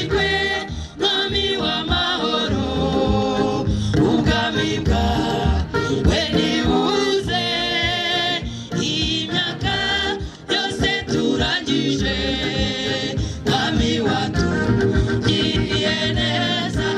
Amahirwe, Mwami w'amahoro, ubwami bwawe nibuze. Imyaka yose turangije, Mwami, watugiriye neza.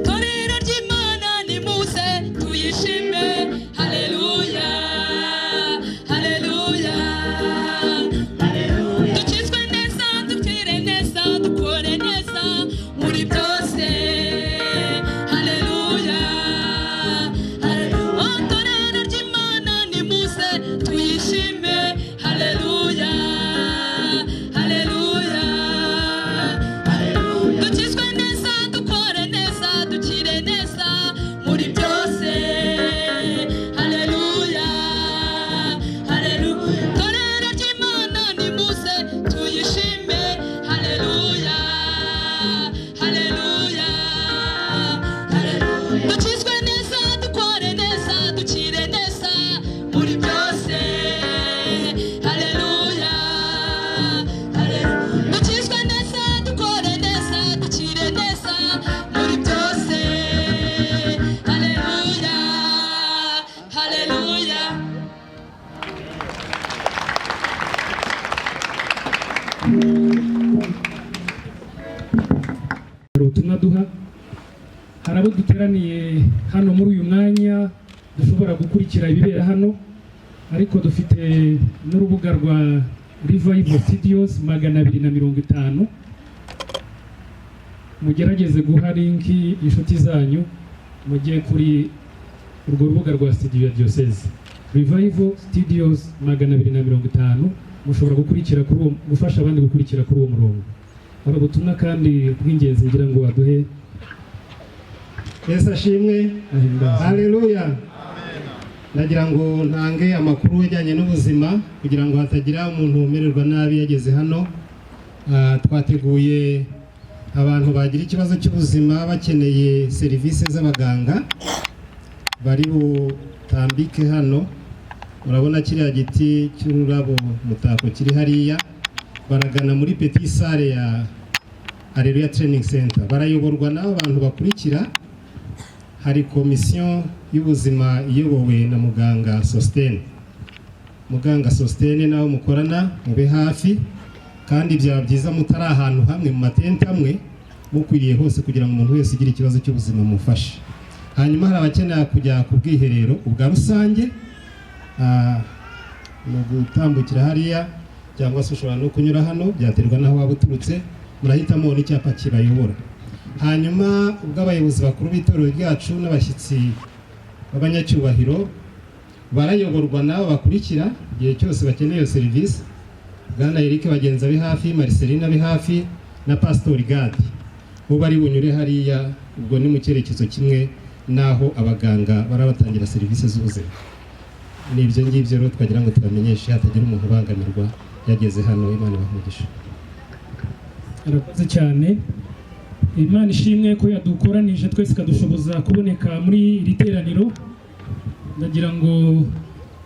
Torero ry'Imana, nimuze tuyishime. Haleluya, haleluya. Dukizwe neza, dupfire neza, dukore neza muri byose. Haleluya. Oh, torero ry'Imana, nimuze tuyishime. Haleluya, haleluya. Dukizwe neza, dukore neza, dukire neza muri byose. Haleluya, haleluya. Torero ry'Imana, nimuze tuyishime. Haleluya, haleluya. Dukizwe neza, dukore neza, dukire neza muri byose. Haleluya, haleluya. Dukizwe neza, dukore neza, dukire neza muri byose. Haleluya, haleluya. Hari ubutumwa duha, hari abo duteraniye hano muri uyu mwanya dushobora gukurikira ibibera hano, ariko dufite n'urubuga rwa Revival Studios 250. Mugerageze guha link inshuti zanyu, mujye kuri urwo rubuga rwa studio ya Diocese, Revival Studios 250. Mushobora gukurikira kuri uwo, gufasha abandi gukurikira kuri uwo murongo. Hari ubutumwa kandi bw'ingenzi ngira ngo baduhe. Yesu ashimwe. Ahimbaze. Haleluya. Ndagira ngo ntange amakuru ajyanye n'ubuzima kugira ngo hatagira umuntu umererwa nabi yageze hano. Twateguye abantu bagira ikibazo cy'ubuzima, bakeneye serivisi z'abaganga, bari butambike hano. Murabona kiriya giti cy'ururabo mutako kiri hariya, baragana muri petit salle ya Haleluya Training Center, barayoborwa n'abo bantu bakurikira. Hari komisiyo y'ubuzima iyobowe na muganga Sostene. Muganga Sostene nawe mukorana mube hafi, kandi byaba byiza mutari ahantu hamwe mu matente amwe, mukwiriye hose kugira ngo umuntu wese ugira ikibazo cy'ubuzima mufashe. Hanyuma hari abakenera kujya ku bwiherero ubwa rusange, ni ugutambukira hariya cyangwa se ushobora no kunyura hano, byaterwa n'aho waba uturutse. Murahitamo n'icyapa kibayobora. Hanyuma ubwo abayobozi bakuru b'itorero ryacu n'abashyitsi b'abanyacyubahiro barayoborwa n'abo bakurikira igihe cyose bakeneye iyo serivisi: Bwana Eric Bagenzi abe hafi, Marceline abe hafi na Pasitori Gadi, bo bari bunyure hariya. Ubwo ni mu cyerekezo kimwe n'aho abaganga barabatangira serivisi z'ubuzima. Ni ibyo ngibyo rero twagira ngo tubamenyeshe, hatagira umuntu ubangamirwa yageze hano. Imana ibahe umugisha. Arakoze cyane. Imana ishimwe ko yadukoranije twese, ikadushoboza kuboneka muri iri teraniro. Ndagira ngo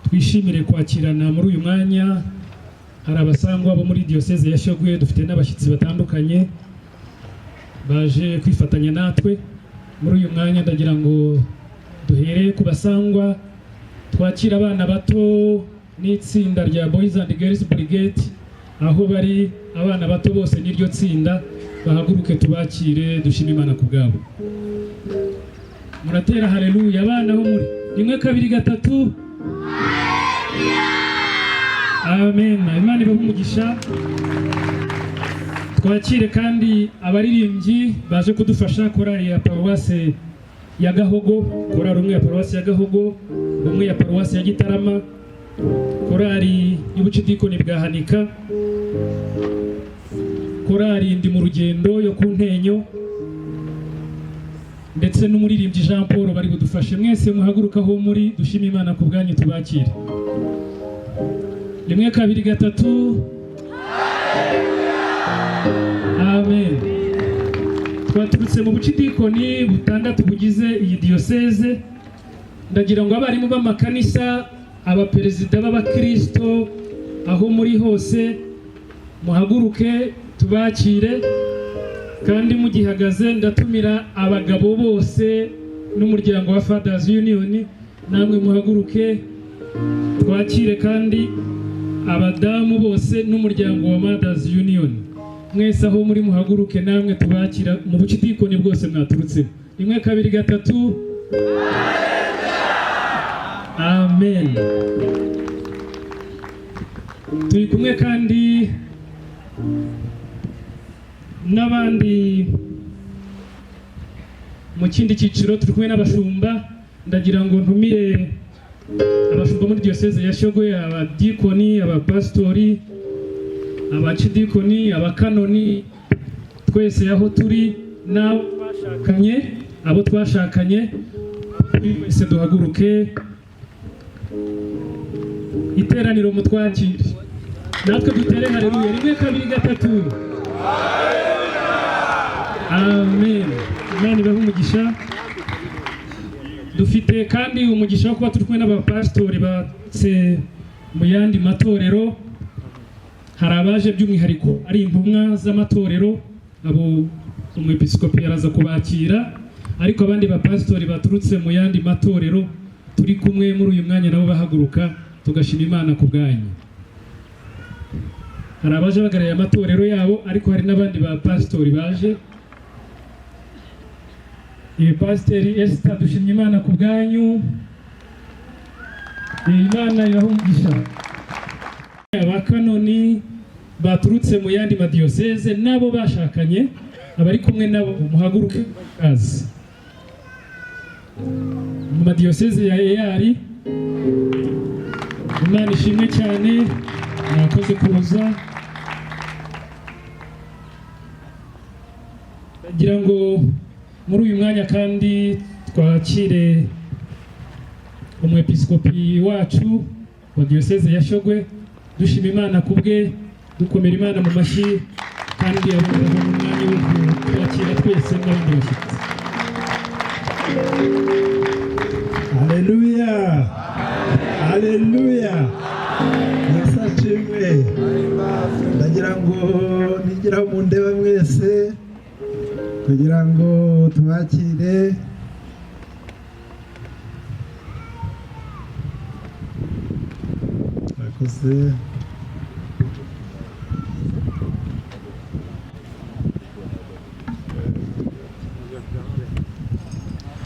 twishimire kwakirana muri uyu mwanya. Hari abasangwa bo muri Diyoseze ya Shyogwe, dufite n'abashyitsi batandukanye baje kwifatanya natwe muri uyu mwanya. Ndagira ngo duhere ku basangwa, twakira abana bato n'itsinda rya Boys and Girls Brigade. Aho bari abana bato bose n'iryo tsinda, bahaguruke tubakire, dushime Imana ku bwabo. Muratera haleluya, abana bo muri rimwe, kabiri, gatatu. Amen. Imana ibahe umugisha. Twakire kandi abaririmbyi baje kudufasha, korali ya paruwase ya Gahogo, korali umwe ya paruwasi ya Gahogo, umwe ya paruwasi ya Gitarama, korali y'ubucidikoni bwa Hanika, korali Ndi mu Rugendo yo ku Ntenyo. Ndetse n'umuririmbyi Jean Paul bari budufashe. Mwese muhaguruka aho muri, dushime Imana ku bwanyu, tubakire. Rimwe, kabiri, gatatu, amen. Twaturutse mu bucidikoni butandatu bugize iyi diyoseze. Ndagira ngo abarimu b'amakanisa, abaperezida b'abakristo, aho muri hose muhaguruke tubakire. Kandi mugihagaze, ndatumira abagabo bose n'umuryango wa Fathers Union, namwe muhaguruke twakire. Kandi abadamu bose n'umuryango wa Mothers Union, mwese aho muri muhaguruke namwe tubakira mu bucidikoni bwose mwaturutsemo. Rimwe, kabiri, gatatu, amen. Turi kumwe kandi n'abandi mu kindi cyiciro, turi kumwe n'abashumba. Ndagira ngo ntumire abashumba muri diyoseze ya Shyogwe, abadikoni, abapasitori, abacidikoni, abakanoni, twese aho turi n'abo twashakanye, abo twashakanye twese duhaguruke, iteraniro mutwakire, natwe dutere haleluya. Rimwe, kabiri, gatatu, amen. Imana ibahe umugisha. Dufite kandi umugisha wo kuba turi kumwe n'abapasitori baturutse mu yandi matorero. Hari abaje by'umwihariko ari intumwa z'amatorero, abo umwepiskopi araza kubakira, ariko abandi bapasitori baturutse mu yandi matorero turi kumwe muri uyu mwanya nabo bahaguruka, tugashima Imana ku bwanyu. Hari abaje bahagarariye amatorero yabo, ariko hari n'abandi bapasitori baje. Iyi Pasiteri Esther, dushimye Imana ku bwanyu, Imana ibahe umugisha. Abakanoni baturutse mu yandi madiyoseze n'abo bashakanye, abari kumwe nabo muhaguruke kazi mu madiyoseze ya EAR. Imana ishimwe cyane, mwakoze kuza. Ndagira ngo muri uyu mwanya kandi twakire umwepiskopi wacu wa diyoseze ya Shyogwe, dushima Imana ku bwe, dukomera Imana mu mashyi, kandi aboneraho n'umwanya wo kutwakira twese n'abandi bashyitsi. Haleluya, haleluya, Yesu ashimwe. Ndagira ngo nigeraho mu ndeba mwese kugira ngo tubakire. Murakoze.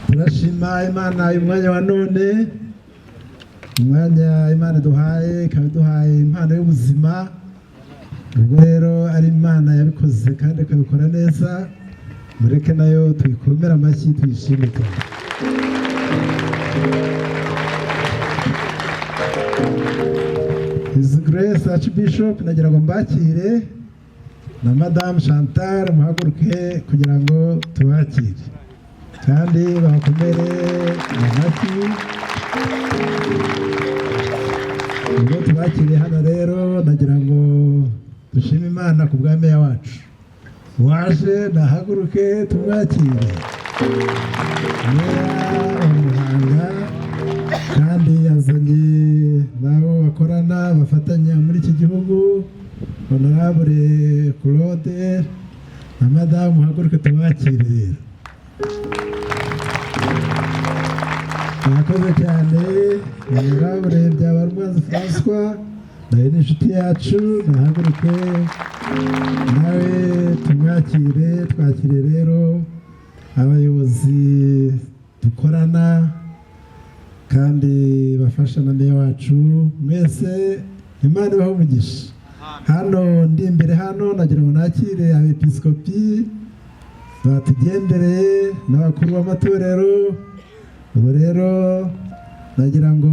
Turashima Imana uyu mwanya wa none, umwanya Imana iduhaye, ikaba iduhaye impano y'ubuzima. Ubwo rero ari Imana yabikoze kandi ikabikora neza, mureke nayo tuyikomere amashyi, tuyishime cyane. His Grace Archbishop, nagira ngo mbakire na Madame Chantal, muhaguruke kugira ngo tubakire kandi bakomere amashyi. Ubwo tubakiriye hano rero, nagira ngo dushime Imana ku bwa meya wacu waje, nahaguruke tumwakire. Meya wa Muhanga, kandi yazanye n'abo bakorana bafatanya muri iki gihugu, Honorable Claude na Madamu, muhaguruke tubakire rero. Murakoze cyane. Honorable Byabarumwanzi François, nawe ni inshuti yacu, nahaguruke nawe tumwakire. Twakire rero abayobozi dukorana kandi bafasha na meya wacu, mwese Imana ibahe umugisha. Hano ndi imbere hano, nagira ngo nakire abepiskopi batugendereye n'abakuru b'amatorero. Ubu rero nagira ngo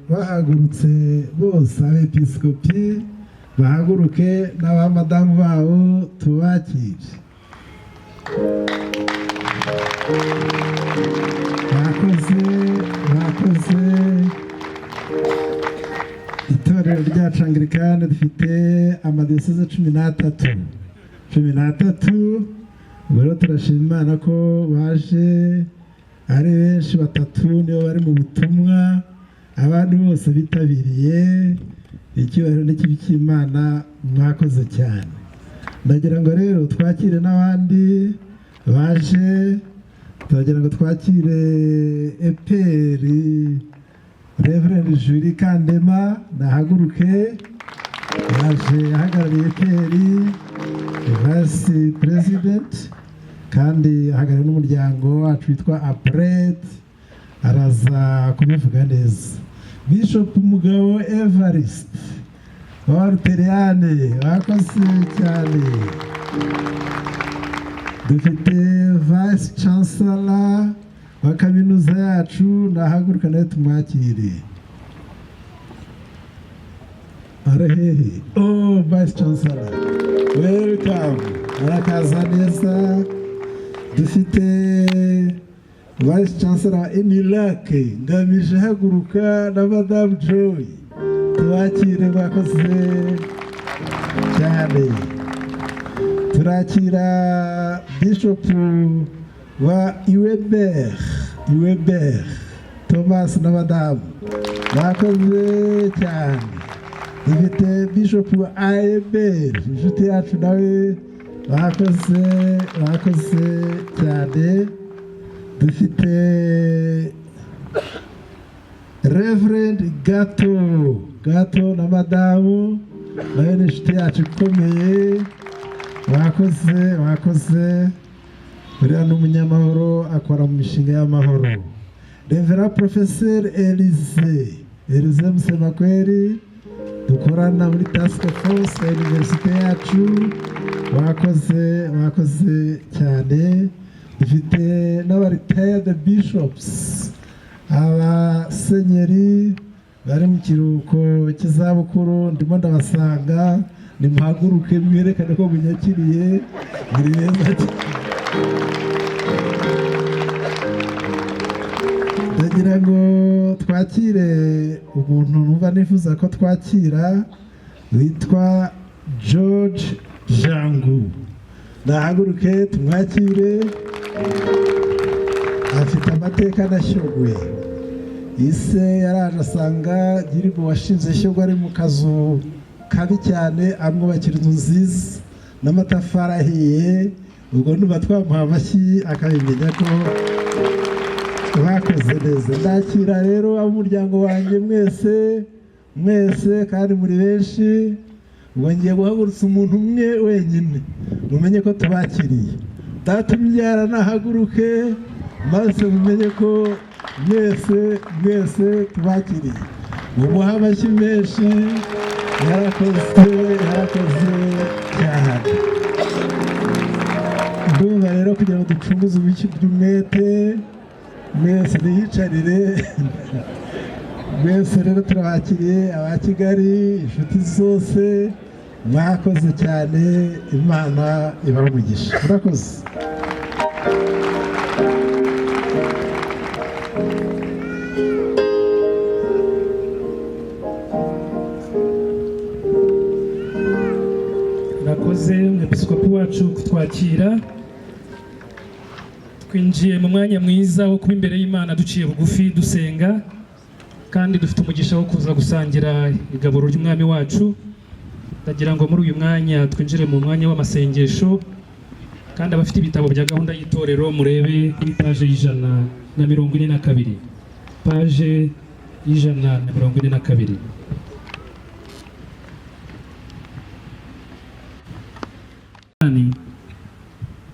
bahagurutse bose, abepiskopi bahaguruke n'abamadamu babo, tubakire. Bakoze, bakoze. Itorero ryacu Anglikani dufite amadiyoseze 13, 13. Ubwo rero turashima Imana ko baje ari benshi. Batatu nibo bari mu butumwa, abandi bose bitabiriye. Icyubahiro n'ikibi cy'Imana, mwakoze cyane. Ndagira ngo rero twakire n'abandi baje. Turagira ngo twakire EPR Reverend Julie Kandema, nahaguruke. Yaje ahagarariye EPR, Vice President, kandi ahagarariye n'umuryango wacu witwa APRED, araza kubivuga neza. Bishop Mugabo Evariste w'Abaluteriyane, bakoze cyane. Dufite Vice Chancellor wa kaminuza yacu, nahaguruka nawe tumwakire. Arahehe? Oh, Vice Chancellor, welcome, arakaza neza. Dufite Vice Chancellor wa UNILAK, Ngamije, haguruka na Madame Joy, tubakire, bakoze cyane. Turakira Bishop wa UEBR, UEBR Thomas na madamu, bakoze cyane. Dufite Bishop wa AEBR, inshuti yacu nawe, bakoze, bakoze cyane. Dufite Reverend Gato, Gato na madamu, nawe ni inshuti yacu ikomeye, bakoze, bakoze. Uriya ni umunyamahoro, akora mu mishinga y'amahoro. Reverend Professeur Elise, Elise Musemakweri, dukorana muri task force ya université yacu, bakoze, bakoze cyane. Dufite n'aba retired bishops, abasenyeri bari mu kiruhuko cy'izabukuru. Ndimo ndabasanga, nimuhaguruke mwerekane ko munyakiriye, muri beza cyane. Ndagira ngo twakire umuntu numva nifuza ko twakira witwa George Jangu, nahaguruke tumwakire. Afite amateka na Shyogwe. Ise yaraje asanga Giribo washinze Shyogwe ari mu kazu kabi cyane, amwubakira inzu nziza n'amatafari ahiye. Ubwo nuba twamuha amashyi akabimenya ko bakoze neza. Ndakira rero ab'umuryango wanjye mwese, mwese, kandi muri benshi. Ubwo ngiye guhagurutsa umuntu umwe wenyine, mumenye ko tubakiriye. Data umbyara nahaguruke, maze mumenye ko mwese, mwese tubakiriye. Mumuhe amashyi menshi, yarakoze, yarakoze cyane. Ndumva rero kugira ngo ducunguze ubuki bw'umwete, mwese niyicarire. Mwese rero turabakiriye, aba Kigali, inshuti zose, mwakoze cyane. Imana ibahe umugisha, murakoze. Murakoze umwepiskopi wacu kutwakira. Twinjiye mu mwanya mwiza wo kuba imbere y'Imana duciye bugufi, dusenga, kandi dufite umugisha wo kuza gusangira igaburo ry'Umwami wacu. Ndagira ngo muri uyu mwanya twinjire mu mwanya w'amasengesho, kandi abafite ibitabo bya gahunda y'itorero murebe kuri paje y'142, paje y'142.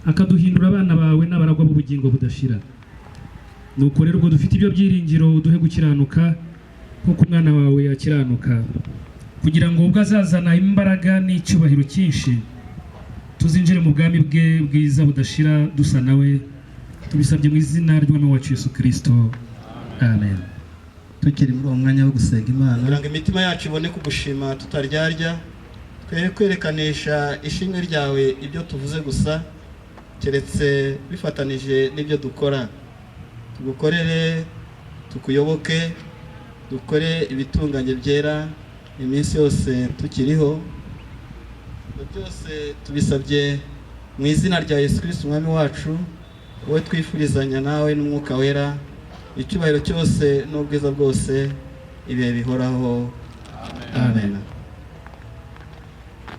Akaduhindura abana bawe n'abaragwa b'ubugingo budashira. Nuko rero ubwo dufite ibyo byiringiro, uduhe gukiranuka nk'uko umwana wawe akiranuka, kugira ngo ubwo azazana imbaraga n'icyubahiro cyinshi tuzinjire mu bwami bwe bwiza budashira dusa nawe. Tubisabye mu izina ry'Umwami wacu Yesu Kirisito, amen. Tukiri muri uwo mwanya wo gusenga Imana, kugira ngo imitima yacu ibone kugushima tutaryarya, twere kwerekanisha ishimwe ryawe ibyo tuvuze gusa. Keretse bifatanije n'ibyo dukora. Tugukorere, tukuyoboke, dukore ibitunganye byera iminsi yose tukiriho. Ibyo byose tubisabye mu izina rya Yesu Kristo Umwami wacu, wowe twifurizanya nawe n'Umwuka Wera icyubahiro cyose n'ubwiza bwose ibihe bihoraho. Amen.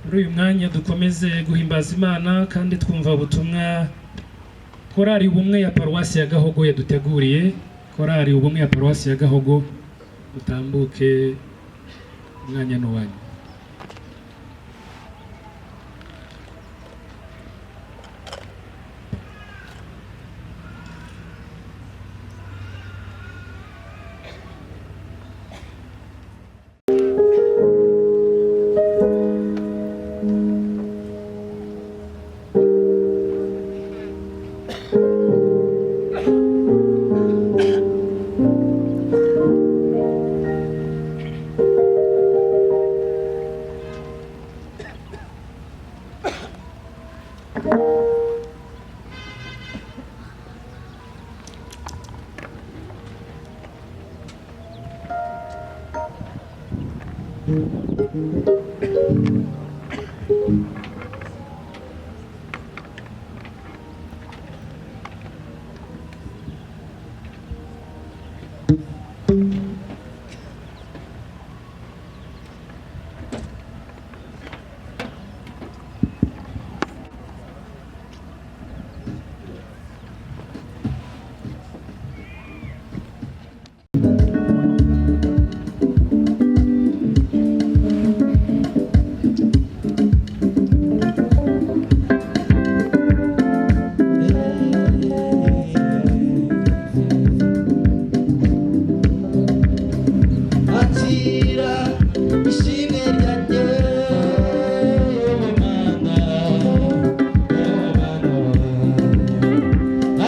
Muri uyu mwanya dukomeze guhimbaza Imana kandi twumva ubutumwa Korali Ubumwe ya Paruwasi ya Gahogo yaduteguriye. Korali Ubumwe ya Paruwasi ya Gahogo, utambuke, umwanya ni uwanyu. Akira ishimwe ryanjye, Mana, Mana.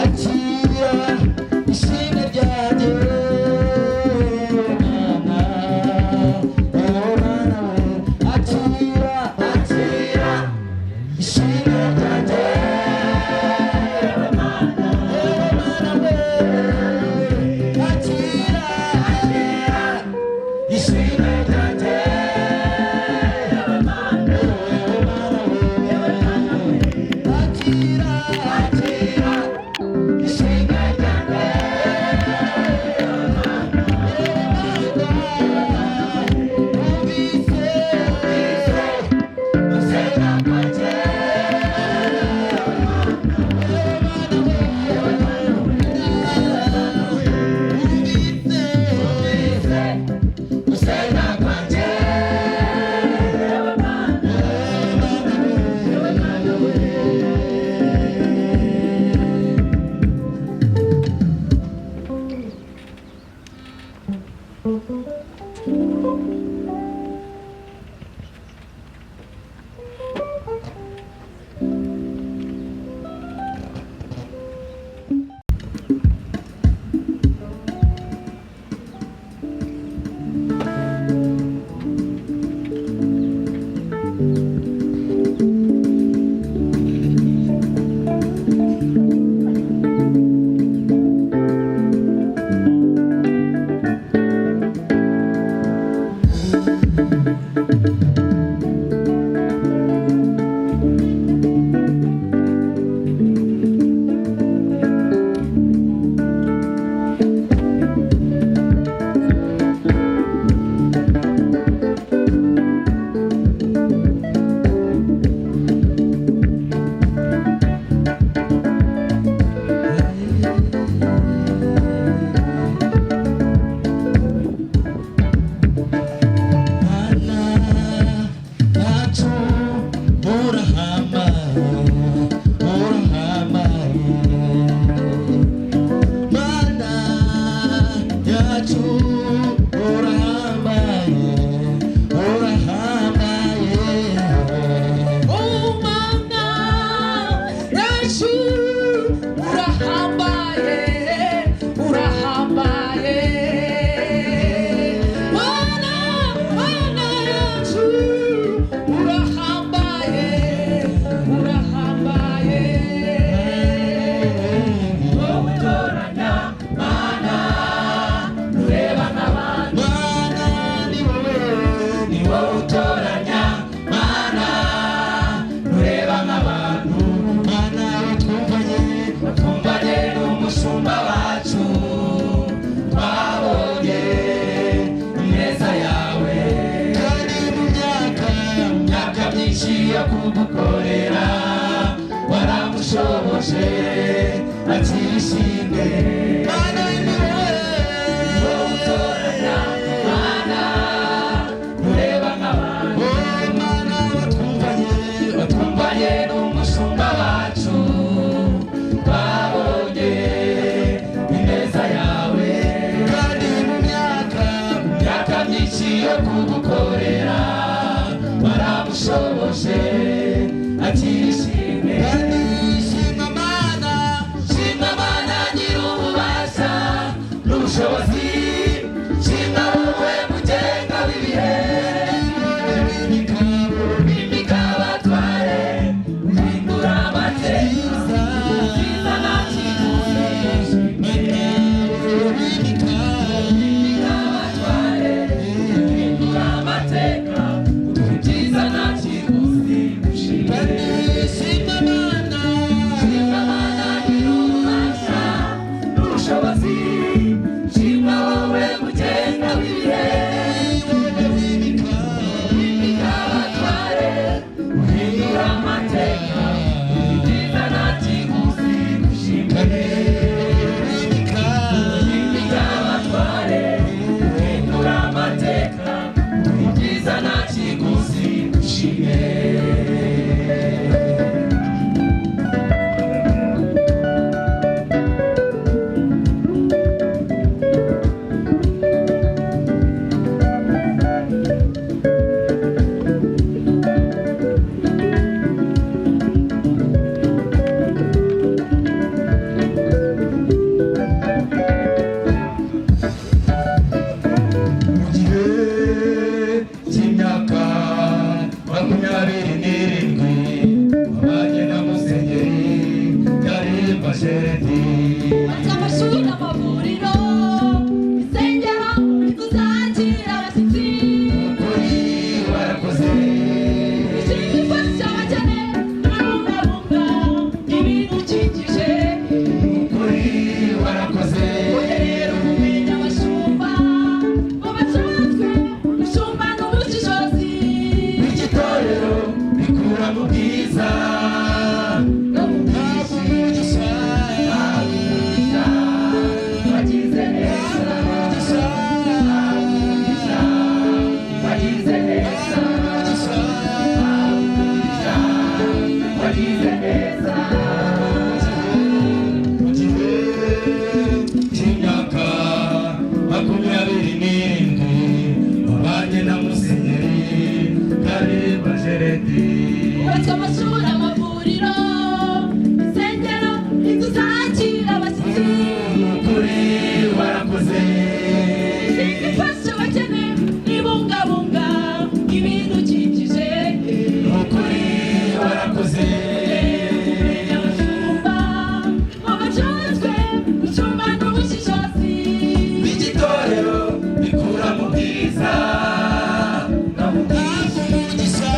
Akira ishimwe ryanjye, Mana, Mana. Akira, akira ishimwe ryanjye, Mana, Mana. Akira, akira ishimwe ryanjye, akira, akira ishimwe ryanjye. Numvise gusenga kwanjye, numvise gusenga kwanjye. yo kugukorera waramushoboje akishimwe Mana ni wowe utoranya Mana ureba nk'abantu Mana watwumvanye watwumvanye n'umushumba wacu twabonye ineza yawe kandi mu myaka myinshi yo kugukorera waramushoboje akishimwe kandi shima Mana shima Mana nyir'ububasha n'ubushobozi shima wowe mugenga w'ibihe wimika abatware uhindura amateka ubwiza nta kiguzi wimika abatware uhindura amateka uduha ibyiza nta kiguzi ushime shima Mana shima Mana nyir'ububasha n'ubushobozi shima wowe mugenga w'ibihe wimika abatware uhindura amateka ibyiza nta kiguzi ushime wimika abatware uhindura amateka ibyiza nta kiguzi ushime. Mu gihe cy'imyaka 27 wabanye na Musenyeri Karimba Gerard. Amashuri, amavuriro, insengero, inzu zakira abashyitsi. Ukuri warakoze. Imishinga ifasha abakene kubungabunga ibidukikije. Ukuri warakoze. Rero kumenya abashumba ngo bacuzwe ubushumba n'ubushishozi. Igitorero bikura mu bwiza no mu bwinshi. Umugisha wagize neza, umugisha wagize neza, umugisha wagize neza. Mu gihe cy'imyaka 27 wabanye na Musenyeri Karimba Gerard. Hubatswe amashuri, amavuriro, insengero, inzu zakira abashyitsi. Ukuri warakoze. Imishinga ifasha abakene ibungabunga ibidukikije. Ukuri warakoze. Abashumba ngo bacuzwe ubushumba n'ubushishozi. Igitorero bikura mu bwiza no mu bwinshi. Umugisha.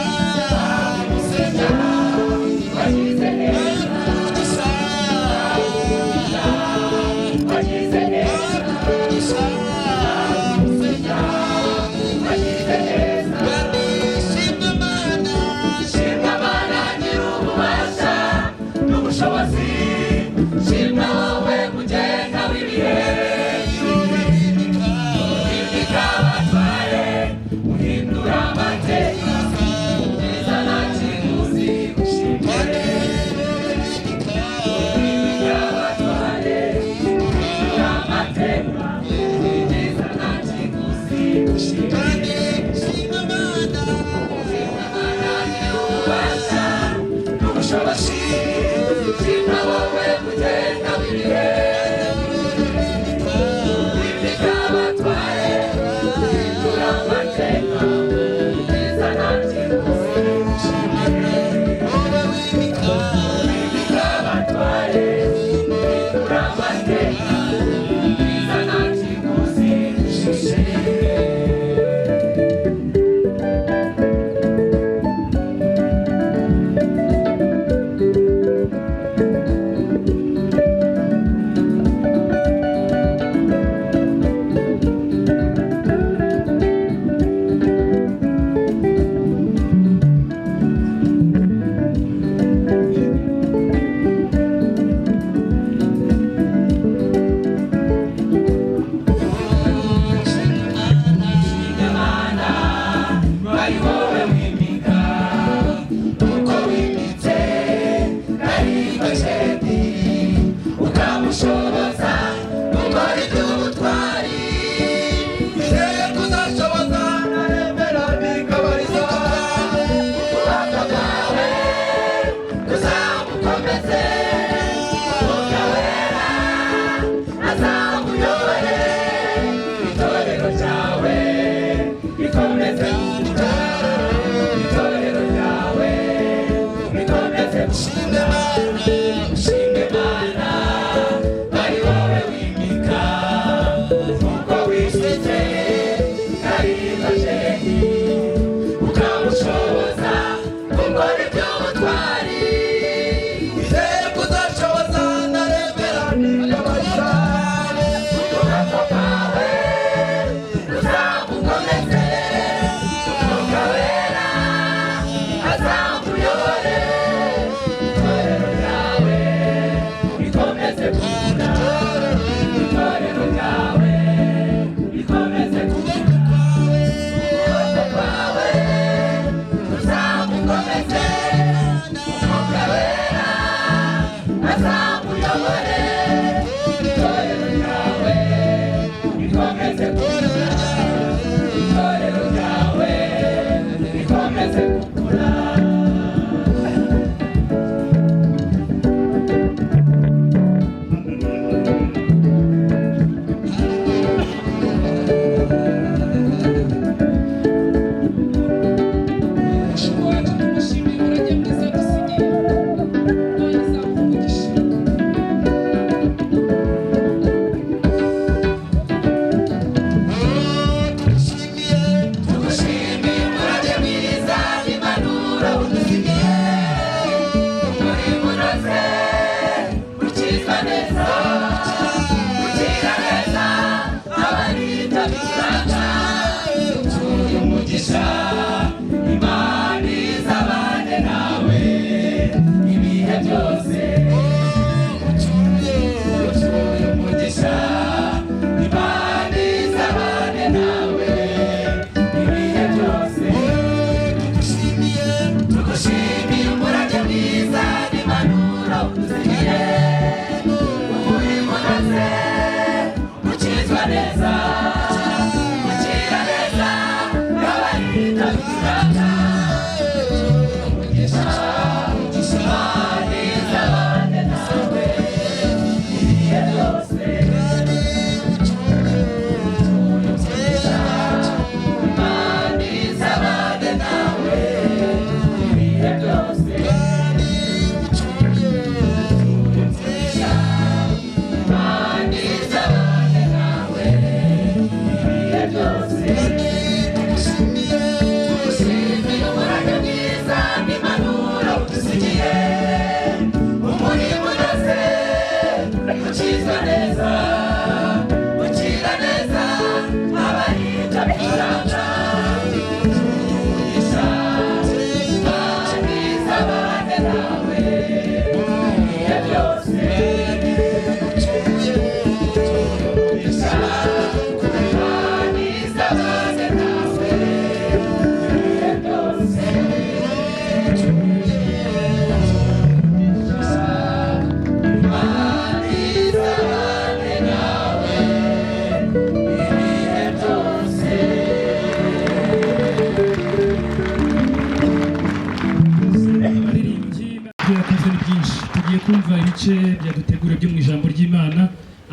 Abaririmbyi ibyo yakoze ni byinshi. Tugiye kumva ibice byadutegura byo mu ijambo ry'Imana.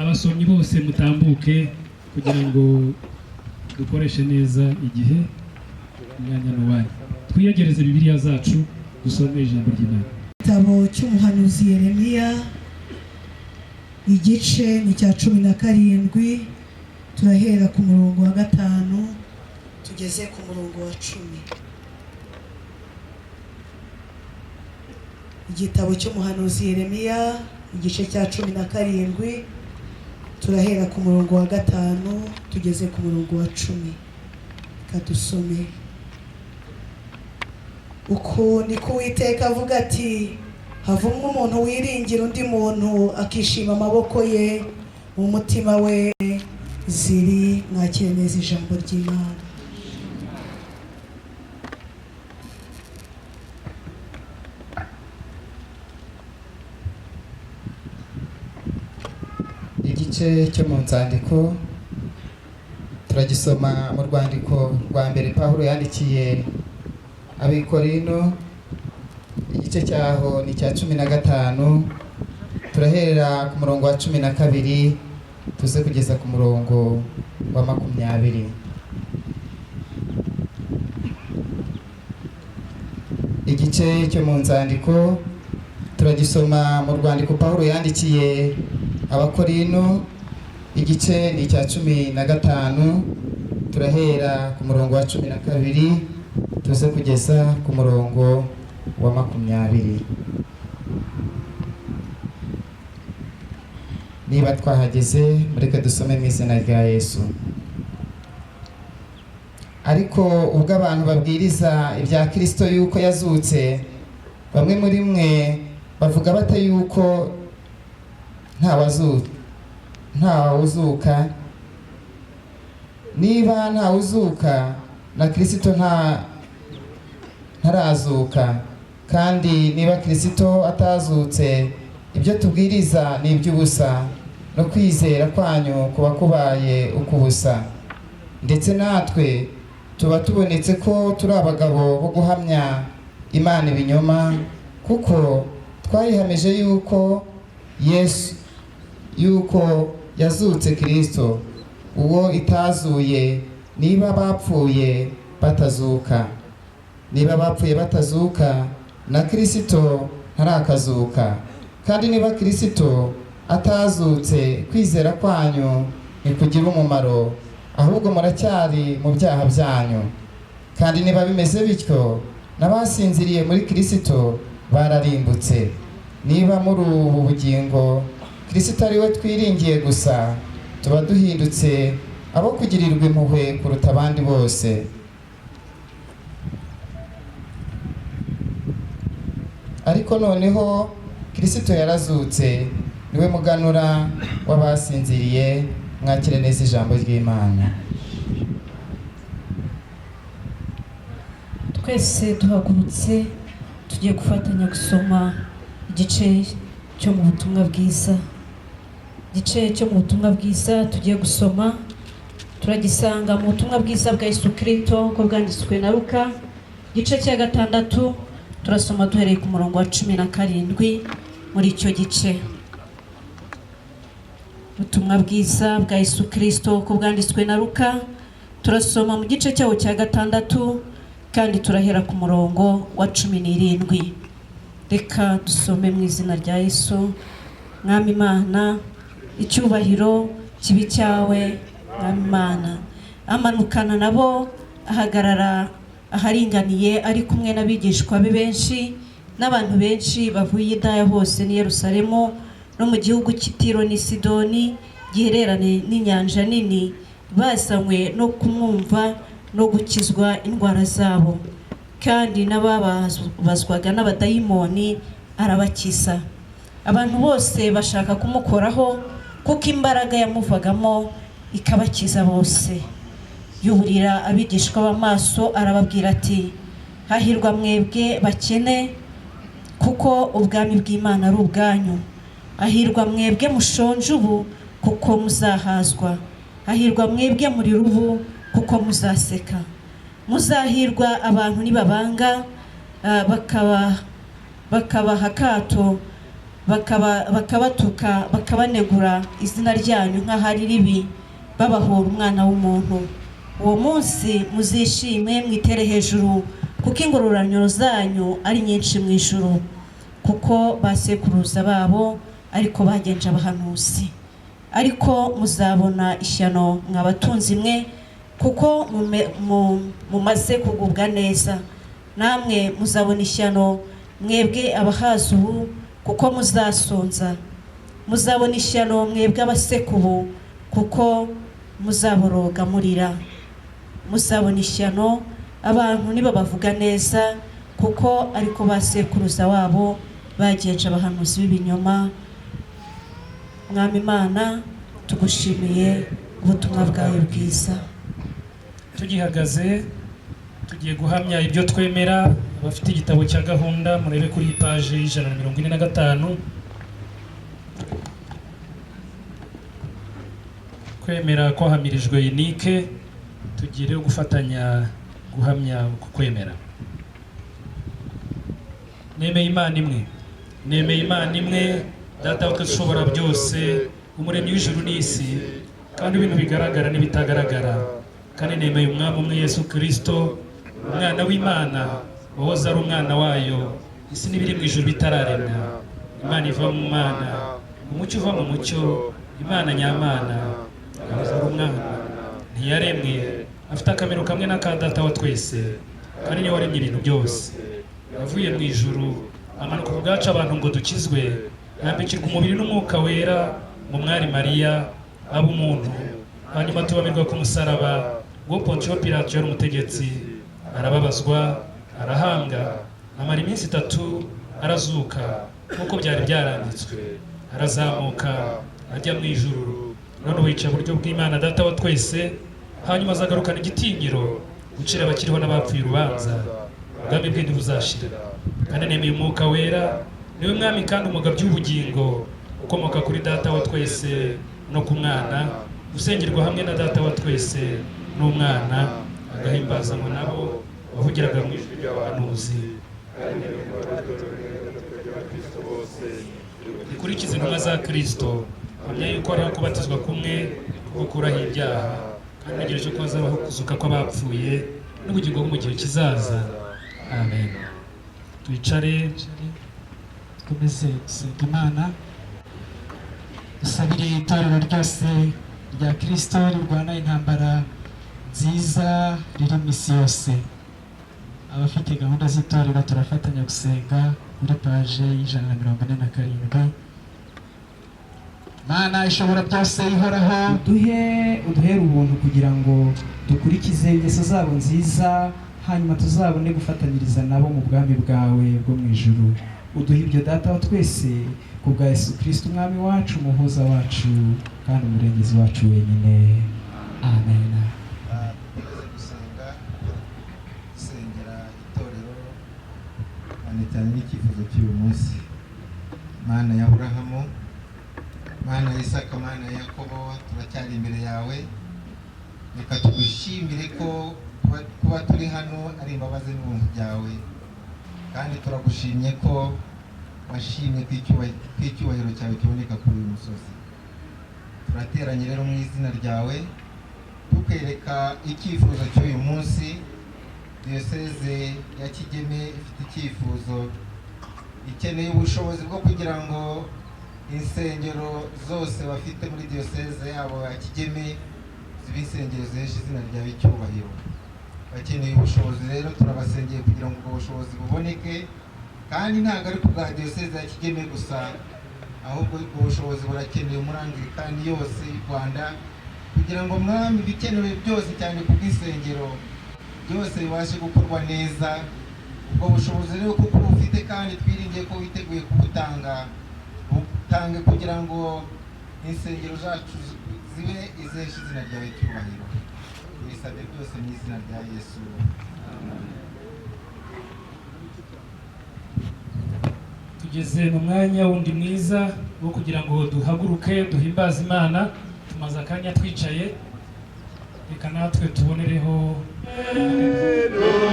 Abasomyi bose mutambuke kugira ngo dukoreshe neza igihe, umwanya ni uwanyu. Twiyegereze Bibiliya zacu, dusome ijambo ry'Imana. Igitabo cy'umuhanuzi Yeremiya, igice ni icya 17, turahera ku murongo wa 5 tugeze ku murongo wa 10. Igitabo cy'umuhanuzi Yeremiya, igice cya 17, turahera ku murongo wa 5 tugeze ku murongo wa 10. Reka dusome. Uku niko Uwiteka avuga ati: "Havumwe umuntu wiringira undi muntu, akishima amaboko ye mu mutima we." Ziri mwakire neza ijambo ry'Imana. Igice cyo mu nzandiko turagisoma mu rwandiko rwa mbere Pawulo yandikiye Abikorino, igice cyaho ni icya 15, turahera ku murongo wa 12 tuze kugeza ku murongo wa 20. Igice cyo mu nzandiko turagisoma mu rwandiko Pawulo yandikiye Abakorino, igice ni icya 15, turahera ku murongo wa 12 tuze kugeza ku murongo wa 20. Niba twahageze, mureke dusome mu izina rya Yesu. Ariko ubwo abantu babwiriza ibya Kristo yuko yazutse, bamwe muri mwe bavuga bate yuko ntawuzuka? Niba ntawuzuka, na Kristo ntarazuka. Kandi niba Kristo atazutse, ibyo tubwiriza ni iby'ubusa, no kwizera kwanyu kuba kubaye ukubusa. Ndetse natwe tuba tubonetse ko turi abagabo bo guhamya Imana ibinyoma, kuko twayihamije yuko Yesu yuko yazutse Kristo, uwo itazuye, niba bapfuye batazuka. Niba bapfuye batazuka, na Kristo ntarakazuka. Kandi niba Kristo atazutse, kwizera kwanyu ntikugira umumaro, ahubwo muracyari mu byaha byanyu. Kandi niba bimeze bityo, n'abasinziriye muri Kristo bararimbutse. Niba muri ubu bugingo Kristo ari we twiringiye gusa, tuba duhindutse abo kugirirwa impuhwe kuruta abandi bose. Ariko noneho Kristo yarazutse, niwe muganura w'abasinziriye. Mwakire neza ijambo ry'Imana. Twese duhagurutse, tugiye gufatanya gusoma igice cyo mu butumwa bwiza. Igice cyo mu butumwa bwiza tugiye gusoma turagisanga mu butumwa bwiza bwa Yesu Kristo uko bwanditswe na Luka, igice cya 6. Turasoma duhereye ku murongo wa 17 muri icyo gice. Ubutumwa bwiza bwa Yesu Kristo uko bwanditswe na Luka, turasoma mu gice cyawo cya 6 kandi turahera ku murongo wa 17. Reka dusome mu izina rya Yesu. Mwami Imana, icyubahiro kibi cyawe. Mwami Imana, amanukana nabo ahagarara aharinganiye ari kumwe n'abigishwa be benshi n'abantu benshi bavuye i Yudaya hose n'i Yerusalemu no mu gihugu cy'i Tiro n'i Sidoni gihereranye n'inyanja nini, bazanywe no kumwumva no gukizwa indwara zabo, kandi n'ababazwaga n'abadayimoni arabakiza. Abantu bose bashaka kumukoraho, kuko imbaraga yamuvagamo ikabakiza bose. Yuburira abigishwa b'amaso arababwira ati: "Hahirwa mwebwe bakene, kuko ubwami bw'Imana ari ubwanyu. Hahirwa mwebwe mushonje ubu, kuko muzahazwa. Hahirwa mwebwe muri rubu, kuko muzaseka. Muzahirwa abantu nibabanga, bakabaha akato, bakabatuka, bakabanegura izina ryanyu nk'aho ari ribi, babahora Umwana w'umuntu. Uwo munsi muzishime mwitere hejuru, kuko ingororano zanyu ari nyinshi mu ijuru, kuko basekuruza babo ariko bagenje abahanuzi. Ariko muzabona ishyano mwa batunzi mwe, kuko mumaze kugubwa neza. Namwe muzabona ishyano mwebwe abahaza ubu, kuko muzasonza. Muzabona ishyano mwebwe abaseka ubu, kuko muzaboroga murira. Muzabona ishyano abantu nibabavuga neza, kuko ariko basekuruza wabo bagenje abahanuzi b'ibinyoma. Mwami Imana, tugushimiye ubutumwa bwawe bwiza." Tugihagaze tugiye guhamya ibyo twemera. Abafite igitabo cya gahunda murebe kuri paje 145. Kwemera kwahamirijwe inike, tugire gufatanya guhamya uku kwemera. Nemeye Imana imwe, nemeye Imana imwe, Data wa twese ushobora byose, umuremyi w'ijuru n'isi, kandi ibintu bigaragara n'ibitagaragara. Kandi nemeye Umwami umwe Yesu Kristo, Umwana w'Imana, wahoze ari umwana wayo, isi n'ibiri mu ijuru bitararemwa. Imana iva mu Mana, umucyo uva mu mucyo, Imana nyamana, yahoze ari umwana, ntiyaremwe, afite akamero kamwe n'aka Data wa twese, kandi niwe waremye ibintu byose. Yavuye mu ijuru, amanuka ku bwacu abantu ngo dukizwe, yambikirwa umubiri n'umwuka wera mu mwari Mariya, aba umuntu, hanyuma tubamirwa ku musaraba ngo Pontiyo Pilato yari umutegetsi, arababazwa, arahambwa, amara iminsi 3 arazuka nk'uko byari byaranditswe, arazamuka ajya mu ijuru, none wica buryo bw'Imana Data wa twese, hanyuma azagarukana igitinyiro gucira abakiriho n'abapfuye urubanza. Ubwami bwe ntibuzashira. Kandi nemeye Umwuka Wera, niwe Mwami kandi umugabyi w'ubugingo, ukomoka kuri Data wa twese no ku Mwana, usengerwa hamwe na Data wa twese n'Umwana, agahimbazanywa nabo wavugiraga mu ijwi ry'abahanuzi. Ikurikize intumwa za Kristo, hamya yuko hariho kubatizwa kumwe ko gukuraho ibyaha, kandi ntegereje ko hazabaho kuzuka kw'abapfuye n'ubugingo bwo mu gihe kizaza. Amen. Twicare, dukomeze gusenga Imana, dusabire itorero ryose rya Kristo rirwana intambara nziza riri mu isi yose. Abafite gahunda z'itorero turafatanya gusenga kuri paje 147. Mana ishobora byose ihoraho, uduhere ubuntu kugira ngo dukurikize ingeso zabo nziza, hanyuma tuzabone gufatanyiriza nabo mu bwami bwawe bwo mu ijuru. Uduhe ibyo Data wa twese, ku bwa Yesu Kristo Umwami wacu, umuhuza wacu kandi umurengezi wacu wenyine. Amen. Gusenga, gusengera itorero cyane cyane n'icyifuzo cy'uyu munsi. Mana ya Aburahamu, Mana ya Isaka, Mana ya Yakobo, turacyari imbere yawe. Reka tugushimire ko kuba turi hano ari imbabazi n'ubuntu byawe, Kandi turagushimye ko washimye ko icyubahiro cyawe kiboneka kuri uyu musozi. Turateranye rero mu izina ryawe, tukwereka icyifuzo cy'uyu munsi. Diyoseze ya Kigeme ifite icyifuzo, ikeneye ubushobozi bwo kugira ngo insengero zose bafite muri diyoseze yabo ya Kigeme zibe insengero zihesha izina ryawe icyubahiro. Bakeneye ubushobozi rero, turabasengeye kugira ngo ubwo bushobozi buboneke. Kandi ntabwo ari ku bwa diyoseze ya Kigeme gusa, ahubwo ubwo bushobozi burakenewe muri Anglikani yose y'u Rwanda, kugira ngo, Mwami, ibikenewe byose, cyane ku bw'insengero, byose bibashe gukorwa neza. Ubwo bushobozi rero, kuko bufite kandi twiringiye ko witeguye kubutanga, butange kugira ngo insengero zacu zibe izihesha izina ryawe icyubahiro. Tubisabye byose mu izina rya Yesu. Tugeze mu mwanya wundi mwiza wo kugira ngo duhaguruke duhimbaze Imana. Tumaze akanya twicaye, reka natwe tubonereho.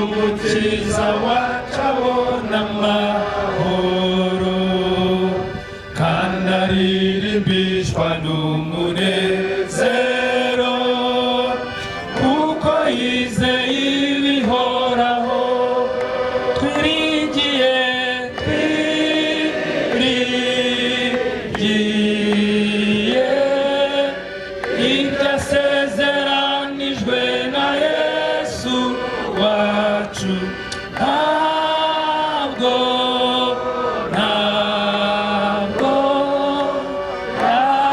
Umukiza wacu abona amahoro, kandi aririmbishwa n'umunezero, kuko yizeye ibihoraho. Twiringiye, twiringiye ibyo asezeranijwe na Yesu wacu. Ntabwo, ntabwo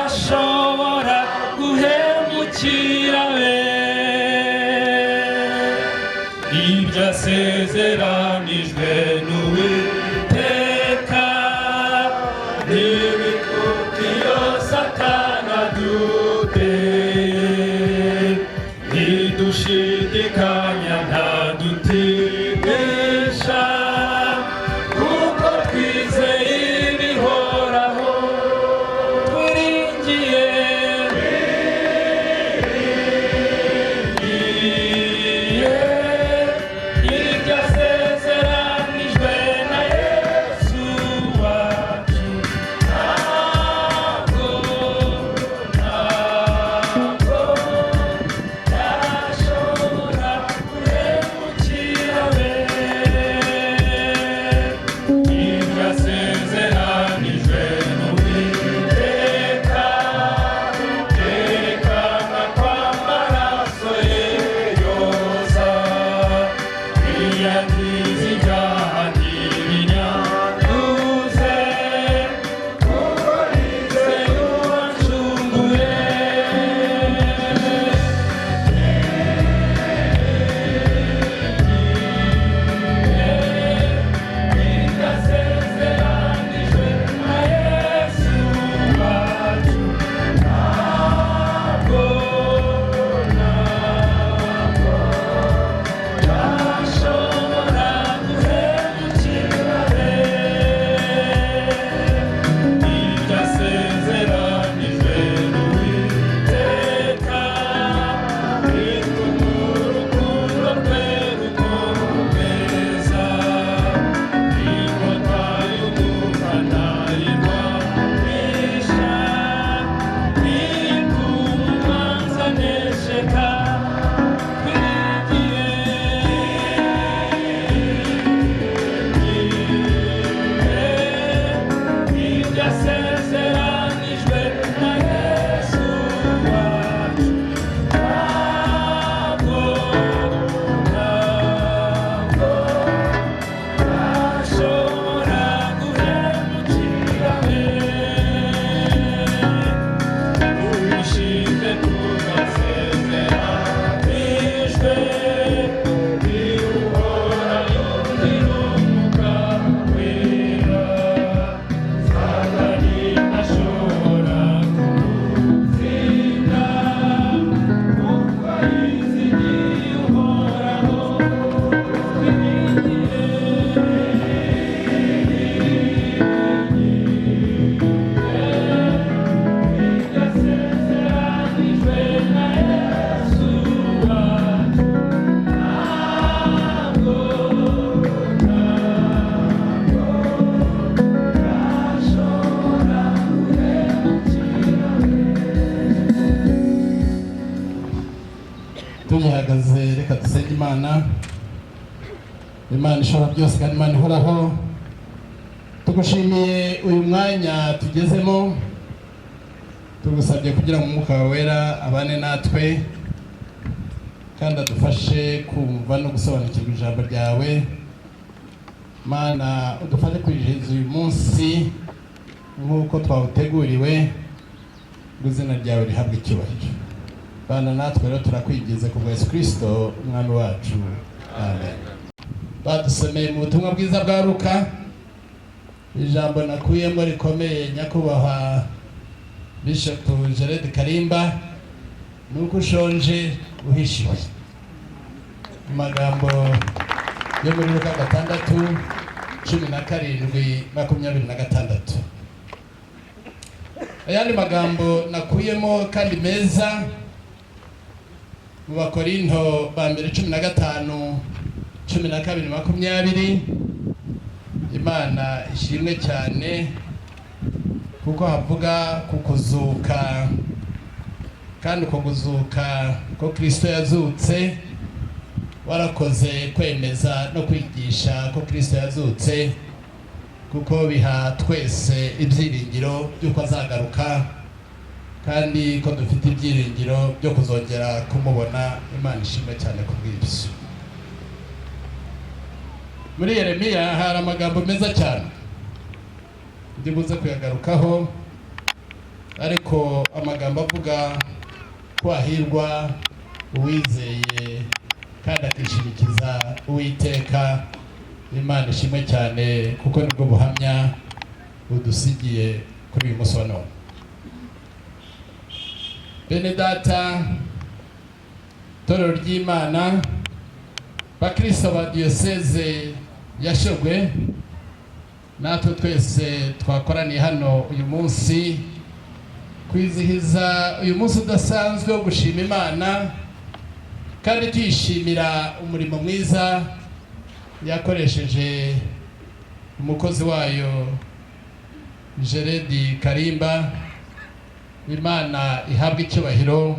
ashobora guhemukira be. Ibyo asezeranijwe n'Uwiteka n'ibikuki iyo Satani aduteye, ntidushidikanya, ntadutinisha, kuko twizeye ibihoraho. Twiringiye, twiringiye ibyo asezeranijwe na Imana ishobora byose kandi Imana ihoraho, tugushimiye uyu mwanya tugezemo. Tugusabye kugira ngo Umwuka wawe Wera abane natwe kandi adufashe kumva no gusobanukirwa ijambo ryawe. Mana, udufashe kwizihiza uyu munsi nk'uko twawuteguriwe, ngo izina ryawe rihabwe icyubahiro. Bana natwe rero, turakwigize ku bwa Yesu Kirisito Umwami wacu, amen. Badusomeye mu butumwa bwiza bwa Luka. Ijambo nakuyemo rikomeye, nyakubahwa Bishop Gerard Karimba, ni uko ushonje uhishiwe. Mu magambo yo muri Luka 6:17, 26. Ayandi magambo nakuyemo kandi meza, mu Bakorinto ba mbere 15, 12, 20. Imana ishimwe cyane kuko havuga ku kuzuka, kandi uko kuzuka ko Kirisito yazutse. Warakoze kwemeza no kwigisha ko Kirisito yazutse, kuko biha twese ibyiringiro by'uko azagaruka, kandi ko dufite ibyiringiro byo kuzongera kumubona. Imana ishimwe cyane ku bw'ibyo. Muri Yeremiya hari amagambo meza cyane, ndi buze kuyagarukaho, ariko amagambo avuga ko hahirwa uwizeye kandi akishimikiza Uwiteka. Imana ishimwe cyane kuko nibwo buhamya budusigiye kuri uyu munsi wa none. Bene data, itorero ry'Imana, bakristo ba Diyoseze ya Shyogwe, natwe twese twakoraniye hano uyu munsi kwizihiza uyu munsi udasanzwe wo gushima Imana kandi tuyishimira umurimo mwiza yakoresheje umukozi wayo Gerard Karimba. Imana ihabwe icyubahiro,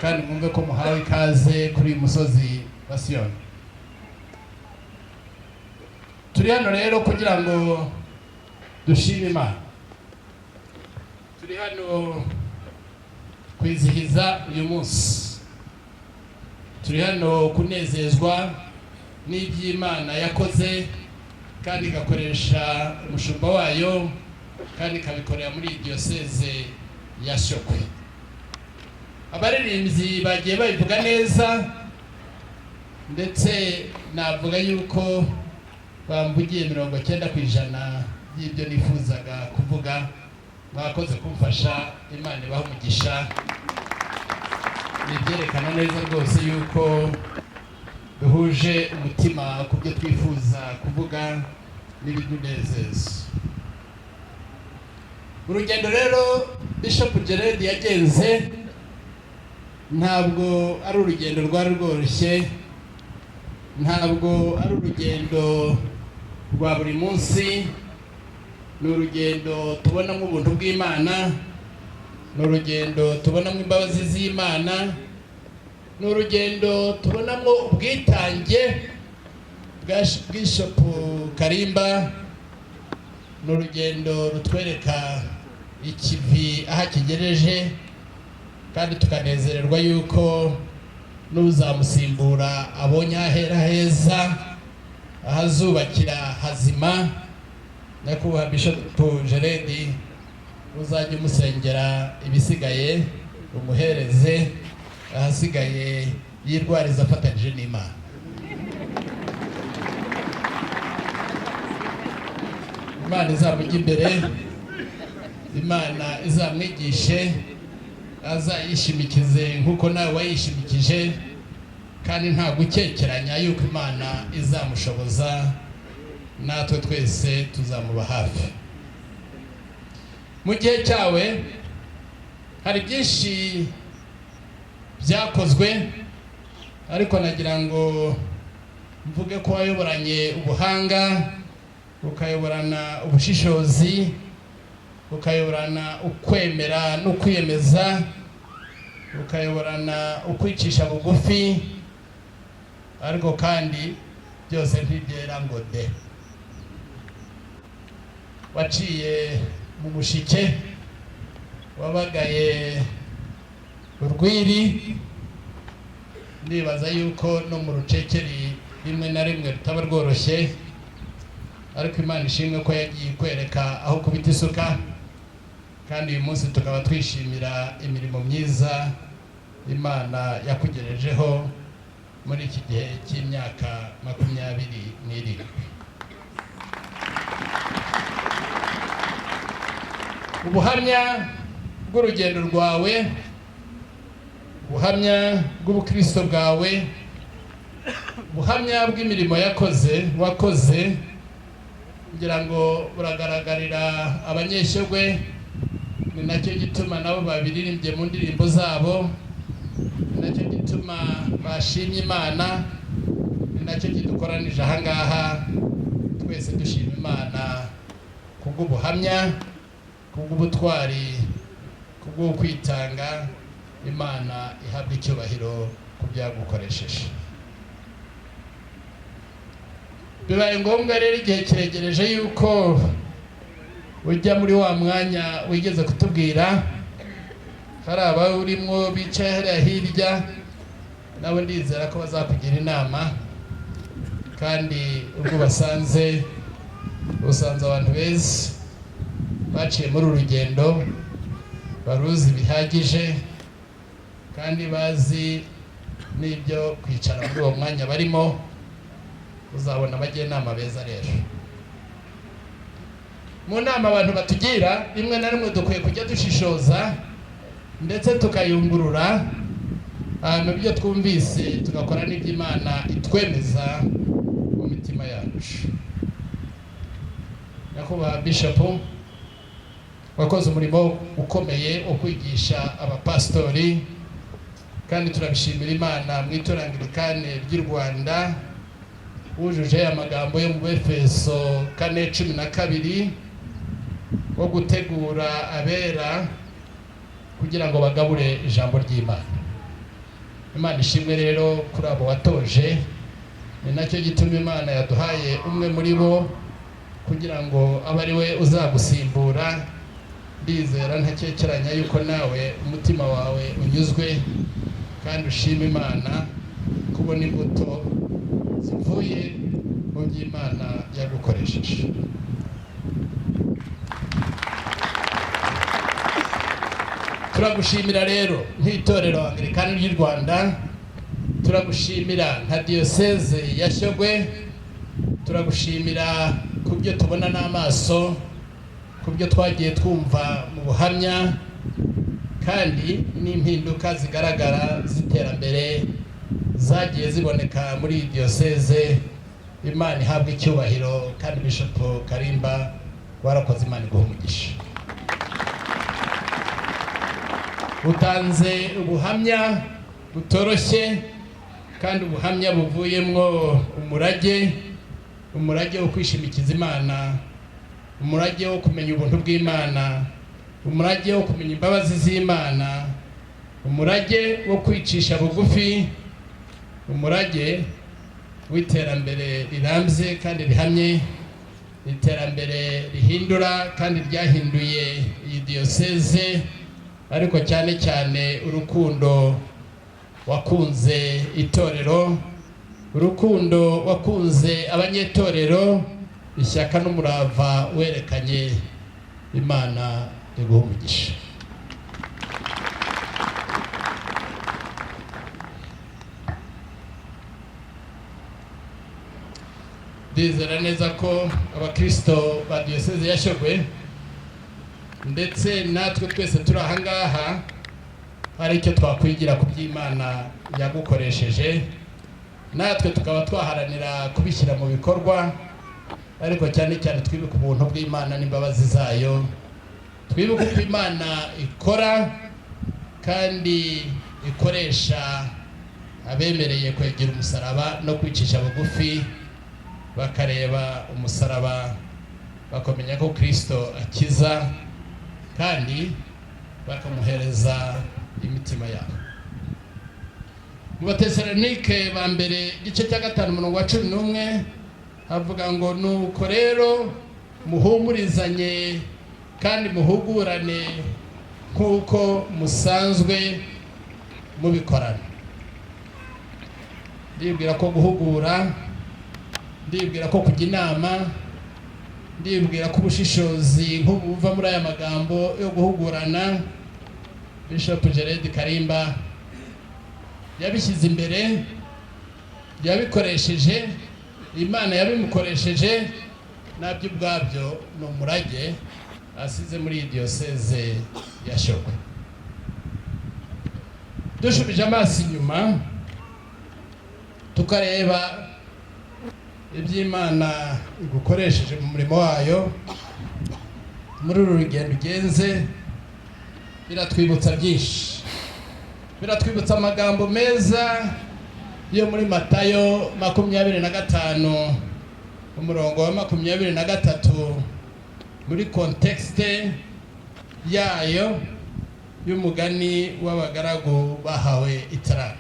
kandi mwumve ko muhawe ikaze kuri uyu musozi wa Siyoni. Turi hano rero kugira ngo dushime Imana. Turi hano kwizihiza uyu munsi, turi hano kunezezwa n'iby'Imana yakoze kandi igakoresha umushumba wayo, kandi ikabikorera muri iyi Diyoseze ya Shyogwe. Abaririmbyi bagiye babivuga neza, ndetse navuga yuko bamvugiye 90% y'ibyo nifuzaga kuvuga. Mwakoze kumfasha, Imana ibaha umugisha. Ni ibyerekana neza rwose yuko duhuje umutima ku byo twifuza kuvuga n'ibidunezeza. Urugendo rero Bishop Gerard yagenze ntabwo ari urugendo rwari rworoshye, ntabwo ari urugendo rwa buri munsi. Ni urugendo tubonamo ubuntu bw'Imana, ni urugendo tubonamo imbabazi z'Imana, ni urugendo tubonamo ubwitange bwa Bishop Karimba, ni urugendo rutwereka ikivi aho akigereje, kandi tukanezererwa yuko n'uzamusimbura abonye ahera heza, ahazubakira hazima. Nyakubahwa Bishop Gerard, uzajya umusengera, ibisigaye umuhereze, ahasigaye yirwariza afatanyije n'Imana. Imana izamujya imbere, Imana izamwigishe, azayishimikize nk'uko nawe wayishimikije, kandi nta gukekeranya yuko Imana izamushoboza, natwe twese tuzamuba hafi. Mu gihe cyawe hari byinshi byakozwe, ariko nagira ngo mvuge ko wayoboranye ubuhanga, ukayoborana ubushishozi, ukayoborana ukwemera no kwiyemeza, ukayoborana ukwicisha bugufi, ariko kandi Byose ntibyera ngo de. Waciye mu mushike, wabagaye urwiri. Ndibaza yuko no mu rucekeri rimwe na rimwe rutaba rworoshye, ariko Imana ishimwe ko yagiye ikwereka aho kubita isuka, kandi uyu munsi tukaba twishimira imirimo myiza Imana yakugejejeho muri iki gihe cy'imyaka 27. Ubuhamya bw'urugendo rwawe, ubuhamya bw'ubukristo bwawe, ubuhamya bw'imirimo wakoze, kugira ngo buragaragarira Abanyeshyogwe. Ni nacyo gituma nabo babiririmbye mu ndirimbo zabo, ni nacyo gituma bashimye Imana, ni nacyo kidukoranije ahangaha twese dushima Imana kubw'ubuhamya, kubw'ubutwari, kubw'ukwitanga. Imana ihabwa icyubahiro ku byagukoresheje. Bibaye ngombwa rero, igihe kiregereje yuko ujya muri wa mwanya wigeze kutubwira. Hari abawurimo bicaye hariya hirya, nabo ndizera ko bazakugira inama, kandi ubwo basanze usanze abantu beza baciye muri uru rugendo, baruzi bihagije kandi bazi n'ibyo kwicara muri uwo mwanya barimo. Uzabona abajyanama beza. Rero mu nama abantu batugira, rimwe na rimwe dukwiye kujya dushishoza ndetse tukayungurura mu byo twumvise, tugakora n'ibyo Imana itwemeza mu mitima yacu. Nyakubahwa Bishop, wakoze umurimo ukomeye wo kwigisha abapasitori, kandi turabishimira Imana. Mu itorero Anglikane ry'u Rwanda wujuje amagambo yo mu Efeso 4:12 wo gutegura abera kugira ngo bagabure ijambo ry'Imana. Imana ishimwe rero kuri abo watoje. Ni nacyo gituma Imana yaduhaye umwe muri bo kugira ngo abe ari we uzagusimbura. Ndizera ntakekeranya yuko nawe umutima wawe unyuzwe kandi ushima Imana kubona imbuto zivuye mu by'Imana yagukoresheje. Turagushimira rero nk'itorero Anglikani ry'u Rwanda, turagushimira nka Diyoseze ya Shyogwe, turagushimira ku byo tubona n'amaso, ku byo twagiye twumva mu buhamya, kandi n'impinduka zigaragara z'iterambere zagiye ziboneka muri iyi diyoseze. Imana ihabwa icyubahiro, kandi Bishop Karimba warakoze, Imana iguha umugisha. Utanze ubuhamya butoroshye kandi ubuhamya buvuyemwo umurage, umurage wo kwishimikiza Imana, umurage wo kumenya ubuntu bw'Imana, umurage wo kumenya imbabazi z'Imana, umurage wo kwicisha bugufi, umurage w'iterambere rirambye kandi rihamye, iterambere rihindura kandi ryahinduye iyi diyoseze, ariko cyane cyane urukundo wakunze itorero, urukundo wakunze abanyetorero, ishyaka n'umurava werekanye. Imana iguha umugisha. Ndizera neza ko abakristo ba Diyoseze ya Shyogwe ndetse natwe twese turi aha ngaha hari icyo twakwigira ku by'Imana yagukoresheje, natwe tukaba twaharanira kubishyira mu bikorwa, ariko cyane cyane twibuke ubuntu bw'Imana n'imbabazi zayo, twibuke uko Imana ikora kandi ikoresha abemereye kwegera umusaraba no kwicisha bugufi, bakareba umusaraba bakamenya ko Kristo akiza kandi bakamuhereza imitima yabo. Mu Batesalonike ba mbere, igice cya 5, umurongo wa 11, havuga ngo: "Nuko rero muhumurizanye kandi muhugurane nk'uko musanzwe mubikorana." Ndibwira ko guhugura, ndibwira ko kujya inama, ndibwira ko ubushishozi nk'ubu buva muri aya magambo yo guhugurana, Bishop Gerard Karimba yabishyize imbere, yabikoresheje, Imana yabimukoresheje, nabyo ubwabyo ni umurage asize muri iyi Diyoseze ya Shyogwe. Dushubije amaso inyuma tukareba iby'Imana igukoresheje mu murimo wayo muri uru rugendo ugenze, biratwibutsa byinshi. Biratwibutsa amagambo meza yo muri Matayo 25, umurongo wa 23, muri contexte yayo y'umugani w'abagaragu bahawe itara.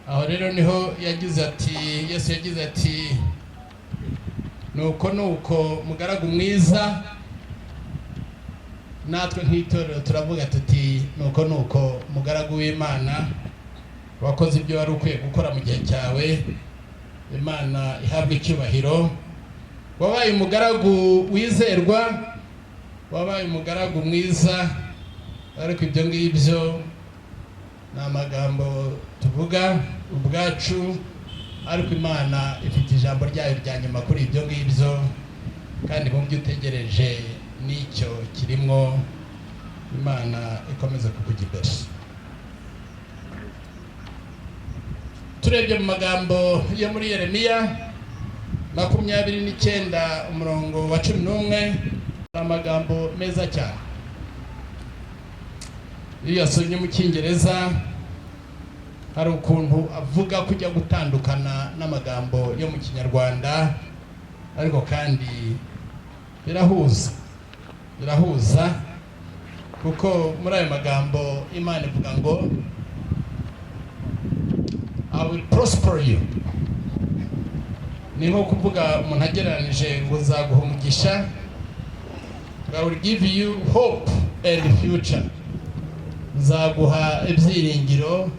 Aho rero niho yagize ati, Yesu yagize ati: "Nuko nuko, mugaragu mwiza." Natwe nk'itorero turavuga tuti: "Nuko nuko, mugaragu w'Imana, wakoze ibyo wari ukwiye gukora mu gihe cyawe. Imana ihabwa icyubahiro. Wabaye umugaragu wizerwa, wabaye umugaragu mwiza." Ariko ibyo ngibyo ni amagambo tuvuga ubwacu, ariko Imana ifite ijambo ryayo rya nyuma kuri ibyo ngibyo, kandi mu byo utegereje n'icyo kirimo. Imana ikomeza kukujya imbere. Turebye mu magambo yo muri Yeremiya 29, umurongo wa 11, ni amagambo meza cyane. Iyo uyasomye mu Cyongereza hari ukuntu avuga kujya gutandukana n'amagambo yo mu Kinyarwanda, ariko kandi birahuza, birahuza, kuko muri ayo magambo Imana ivuga ngo: "I will prosper you." Ni nko kuvuga umuntu agereranije ngo nzaguha umugisha. "I will give you hope and future." Nzaguha ibyiringiro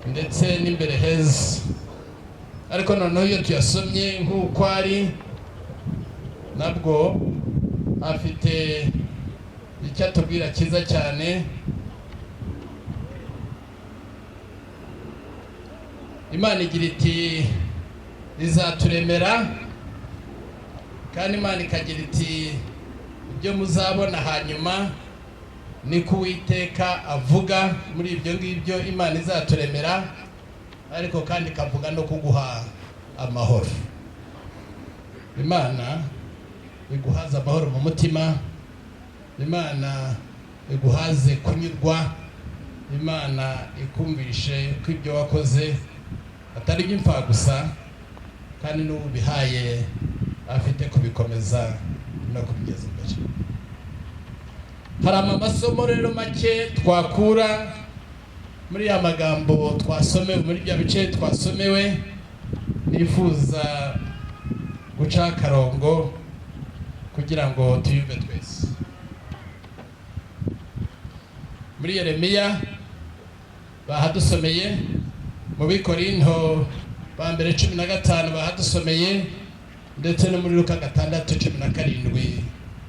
ndetse n'imbere heza. Ariko noneho iyo tuyasomye nk'uko ari, nabwo afite icyo atubwira cyiza cyane. Imana igira iti: "Izaturemera." Kandi Imana ikagira iti: "Ibyo muzabona hanyuma, niko Uwiteka avuga." Muri ibyo ngibyo Imana izaturemera, ariko kandi ikavuga no kuguha amahoro. Imana iguhaze amahoro mu mutima, Imana iguhaze kunyurwa, Imana ikumvishe ko ibyo wakoze atari iby'imfabusa, kandi n'ubu bihaye afite kubikomeza no kubigeza imbere. Hari amasomo rero make twakura muri ya magambo twasomewe, muri bya bice twasomewe, nifuza guca akarongo kugira ngo tuyumve twese. Muri Yeremiya bahadusomeye, mu Bikorinto ba mbere 15 bahadusomeye, ndetse no muri Luka 6:17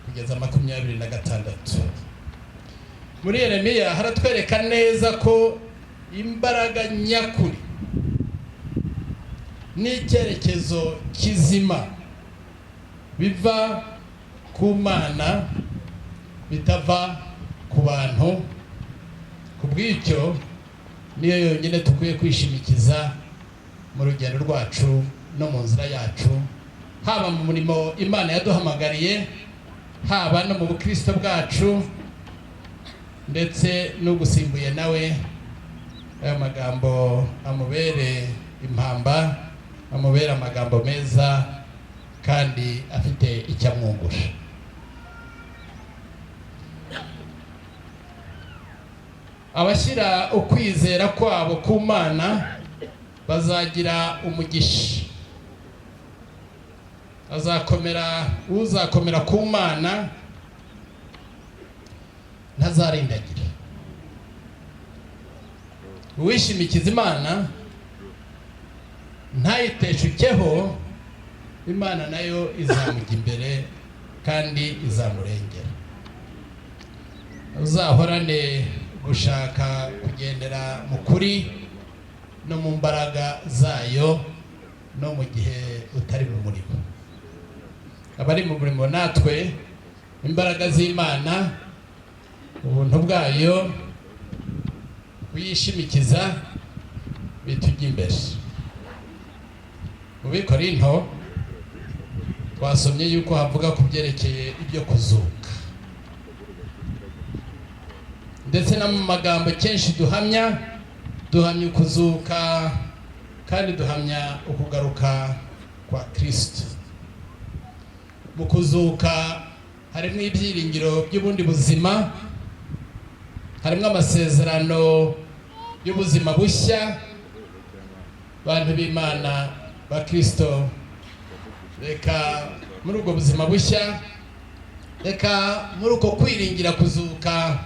kugeza 26. Muri Yeremiya haratwereka neza ko imbaraga nyakuri n'icyerekezo kizima biva ku Mana, bitava ku bantu. Ku bw'icyo niyo yonyine dukwiye kwishimikiza mu rugendo rwacu no mu nzira yacu, haba mu murimo Imana yaduhamagariye, haba no mu bukristo bwacu, ndetse n'ugusimbuye nawe ayo magambo amubere impamba, amubere amagambo meza kandi afite icyo amwungura. Abashyira ukwizera kwabo ku Mana bazagira umugisha. Azakomera, uzakomera ku Mana ntazarindagira. Uwishimikiza Imana ntayiteshukeho, Imana nayo izamujya imbere kandi izamurengera. Uzahorane gushaka kugendera mu kuri no mu mbaraga zayo, no mu gihe utari mu murimo. Abari mu murimo natwe, imbaraga z'Imana, ubuntu bwayo, kuyishimikiza bitujya imbere. Mu Bikorinto twasomye yuko havuga ku byerekeye ibyo kuzuka, ndetse no mu magambo kenshi duhamya ukuzuka kandi duhamya ukugaruka kwa Kristo. Mu kuzuka harimo ibyiringiro by'ubundi buzima, harimo amasezerano y'ubuzima bushya. Bantu b'Imana ba Kristo, reka muri ubwo buzima bushya, reka muri uko kwiringira kuzuka,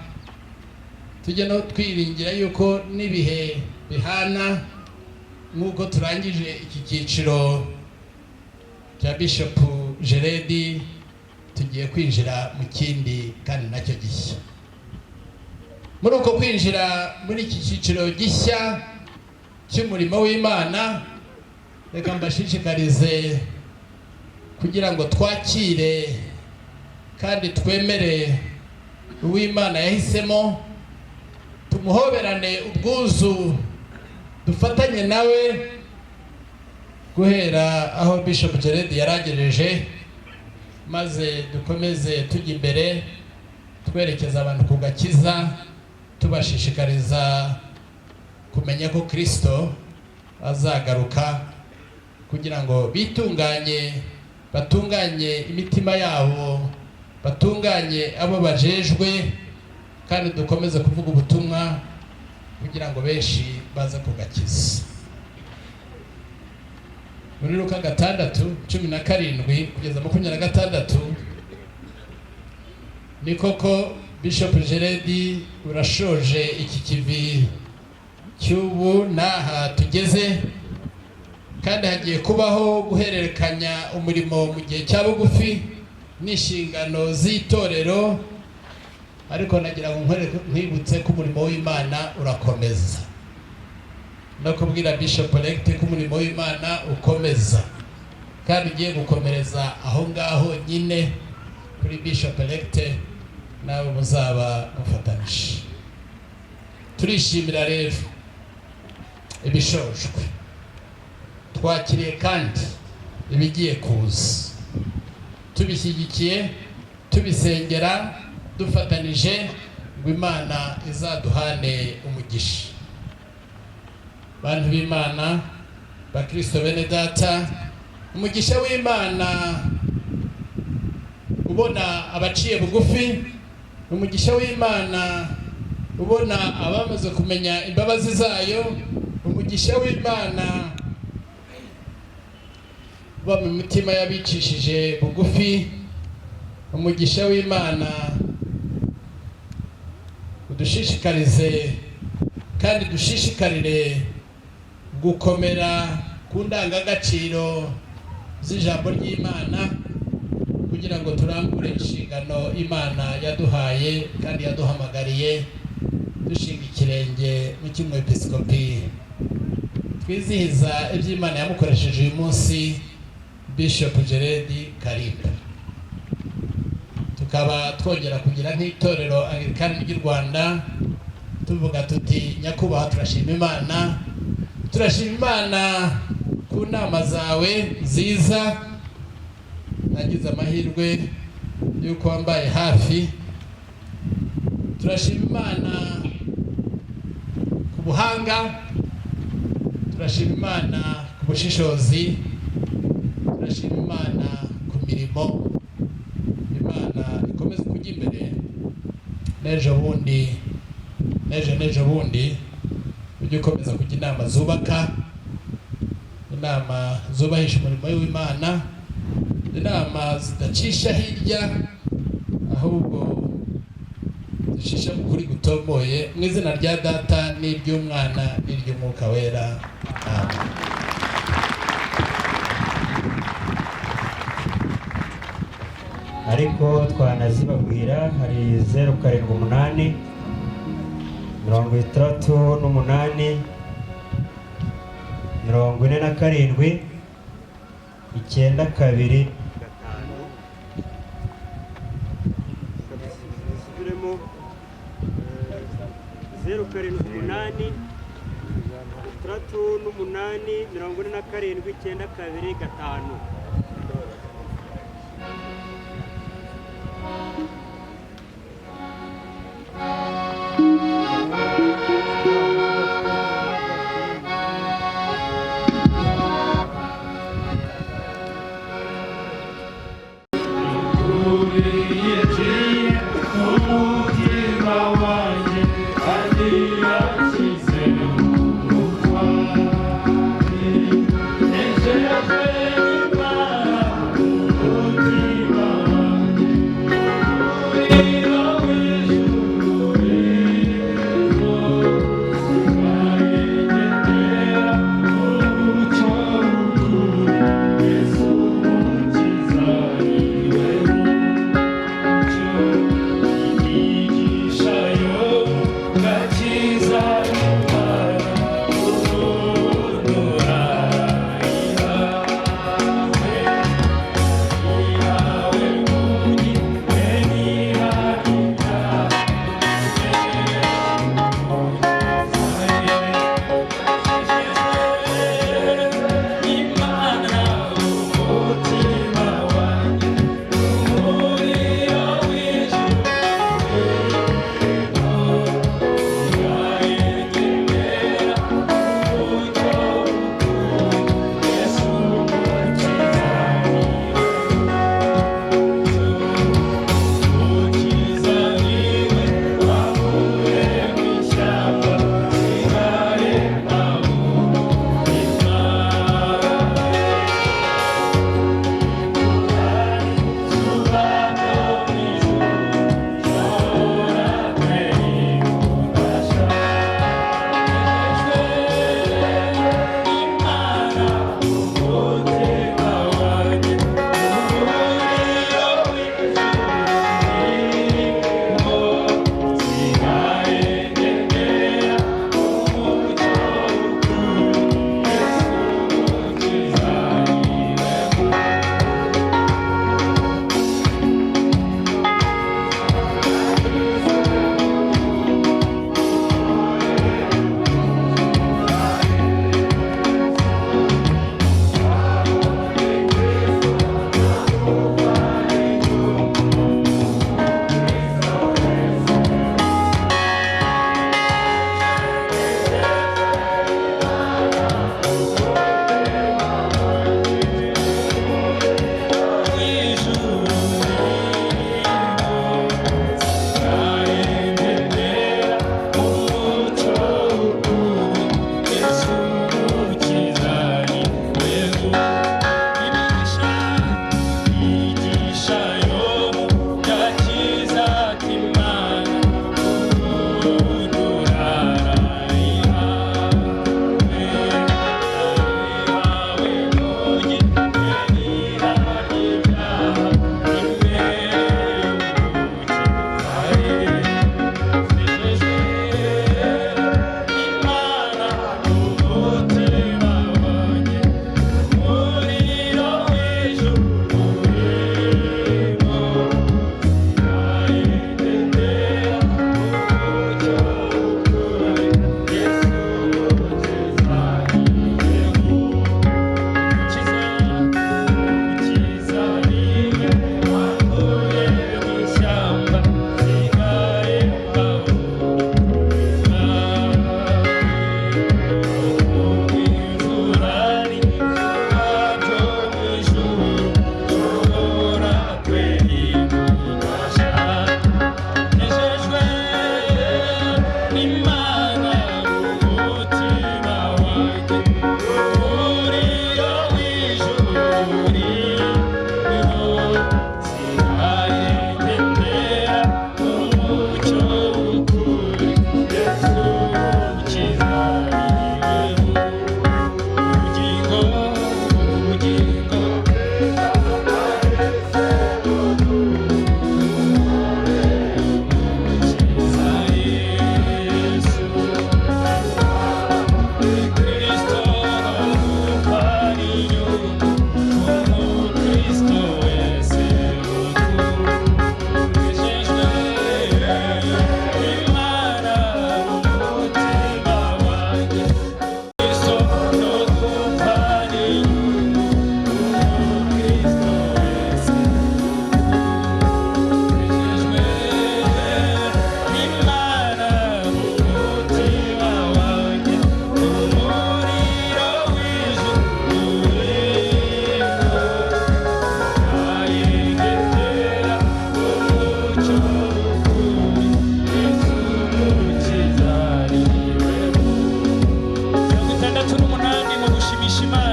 tujye no twiringira yuko n'ibihe bihana. Nk'uko turangije iki cyiciro cya Bishop Geredi, tugiye kwinjira mu kindi kandi nacyo gishya. Muri uko kwinjira muri iki cyiciro gishya cy'umurimo w'Imana, reka mbashishikarize kugira ngo twakire kandi twemere uw'Imana yahisemo, tumuhoberane ubwuzu, dufatanye nawe guhera aho Bishop Geredi yaragejeje, maze dukomeze tujya imbere twerekeza abantu ku gakiza, tubashishikariza kumenya ko Kristo azagaruka, kugira ngo bitunganye, batunganye imitima yabo, batunganye abo bajejwe, kandi dukomeze kuvuga ubutumwa kugira ngo benshi baze kugakiza. Muri Luka 6:17 kugeza 26, ni koko Bishop Geredi urashoje iki kivi cy'ubu n'aha tugeze, kandi hagiye kubaho guhererekanya umurimo mu gihe cya bugufi n'inshingano z'itorero. Ariko nagira ngo nkwibutse ko umurimo w'Imana urakomeza, no kubwira Bishop Elect ko umurimo w'Imana ukomeza, kandi ugiye gukomereza aho ngaho nyine kuri Bishop Elect nawe muzaba mufatanije. Turishimira rero ibishojwe, twakiriye kandi ibigiye kuza, tubishyigikiye, tubisengera, dufatanije ngo Imana izaduhane umugisha. Bantu b'Imana, Bakristo bene data, umugisha w'Imana ubona abaciye bugufi, umugisha w'Imana ubona abamaze kumenya imbabazi zayo, umugisha w'Imana uba mu mitima y'abicishije bugufi, umugisha w'Imana udushishikarize kandi dushishikarire gukomera ku ndangagaciro z'ijambo ry'Imana, kugira ngo turangure inshingano Imana yaduhaye kandi yaduhamagariye, dushinga ikirenge mu cy'umwepiskopi twizihiza iby'Imana yamukoresheje uyu munsi, Bishop Geredi Karimba. Tukaba twongera kugira nk'itorero Anglikani ry'u Rwanda tuvuga tuti: nyakubahwa, turashima Imana, turashima Imana ku nama zawe nziza. Nagize amahirwe y'uko wambaye hafi. Turashima Imana ku buhanga, turashima Imana ku bushishozi, turashima Imana ku mirimo. Imana ikomeze kujya imbere n'ejo bundi N'ejo n'ejo bundi ujye ukomeza kujya inama zubaka, inama zubahisha umurimo w'Imana, inama zidacisha hirya ahubwo zishisha mu kuri gutomboye. Mu izina rya Data n'iry'Umwana n'iry'Umwuka Wera, amen. Ariko twanazibabwira, hari 078 68 47 92 5. Subiremo: 078 68 47 92 5. Umutima wanjye kandi yakize umurwayi, nejejwe n'Imana umutima wanjye.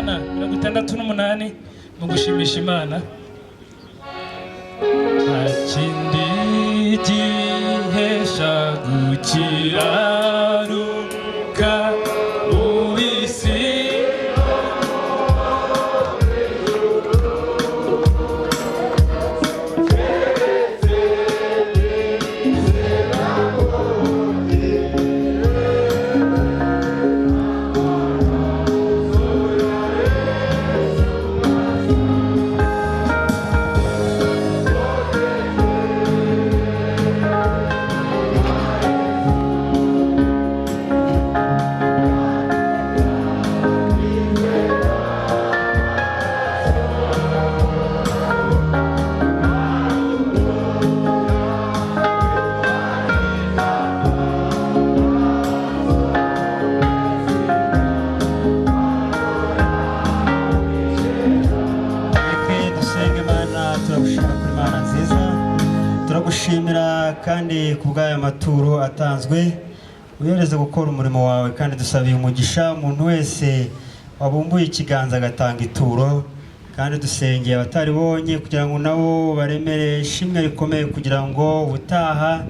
168 mu gushimisha Imana. Nta kindi gihesha gukiranuka mu bisi Reke dusenge Imana. Turagushima kuri Imana nziza, turagushimira kandi ku bw'aya maturo atanzwe, uhereze gukora umurimo wawe, kandi dusabiye umugisha umuntu wese wabumbuye ikiganza agatanga ituro, kandi dusengeye abataribonye kugira ngo nabo baremere ishimwe rikomeye, kugira ngo ubutaha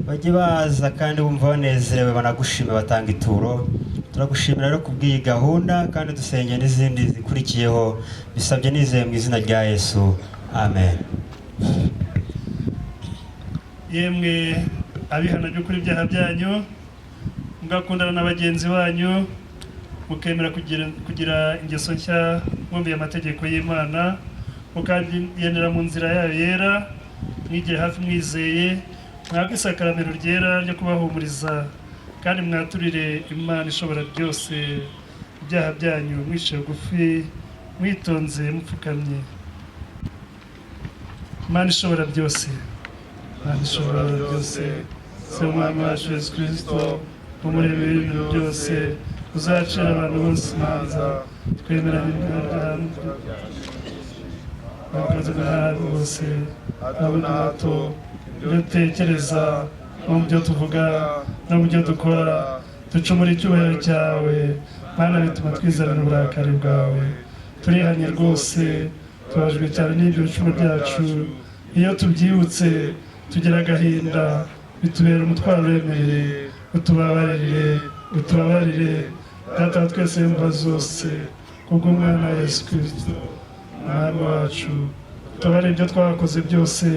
bajye baza kandi bumva banezerewe banagushime batanga ituro. Turagushimira rero kubw'iyi gahunda, kandi dusengeye n'izindi zikurikiyeho. Bisabye nizeye mu izina rya Yesu, amen. Yemwe abihana by'ukuri ibyaha byanyu, mugakundana na bagenzi banyu, mukemera kugira ingeso nshya mwumviye amategeko y'Imana, mukagendera mu nzira yayo yera, mwigire hafi mwizeye, mwabwe isakaramento ryera ryo kubahumuriza, kandi mwaturire Imana ishobora byose ibyaha byanyu, mwicaye bugufi, mwitonze, mupfukamye. Imana ishobora byose, Imana ishobora byose, se Umwami wacu Yesu Kristo, umuremyi w'ibintu byose, uzacira abantu bose imanza, twemeranye abakozi nabi bose, abo na hato, ibyo dutekereza no mu byo tuvuga no mu byo dukora, ducumura icyubahiro cyawe. Mana, bituma twizanira uburakari bwawe. Turihanye rwose, tubabajwe cyane n'ibyo bicumuro byacu. Iyo tubyibutse tugira agahinda, bitubera umutwaro uremereye. Utubabarire, utubabarire, Data wa twese w'imva zose, kubw'umwana Yesu Kristo Umwami wacu. Tubabarire ibyo twakoze byose,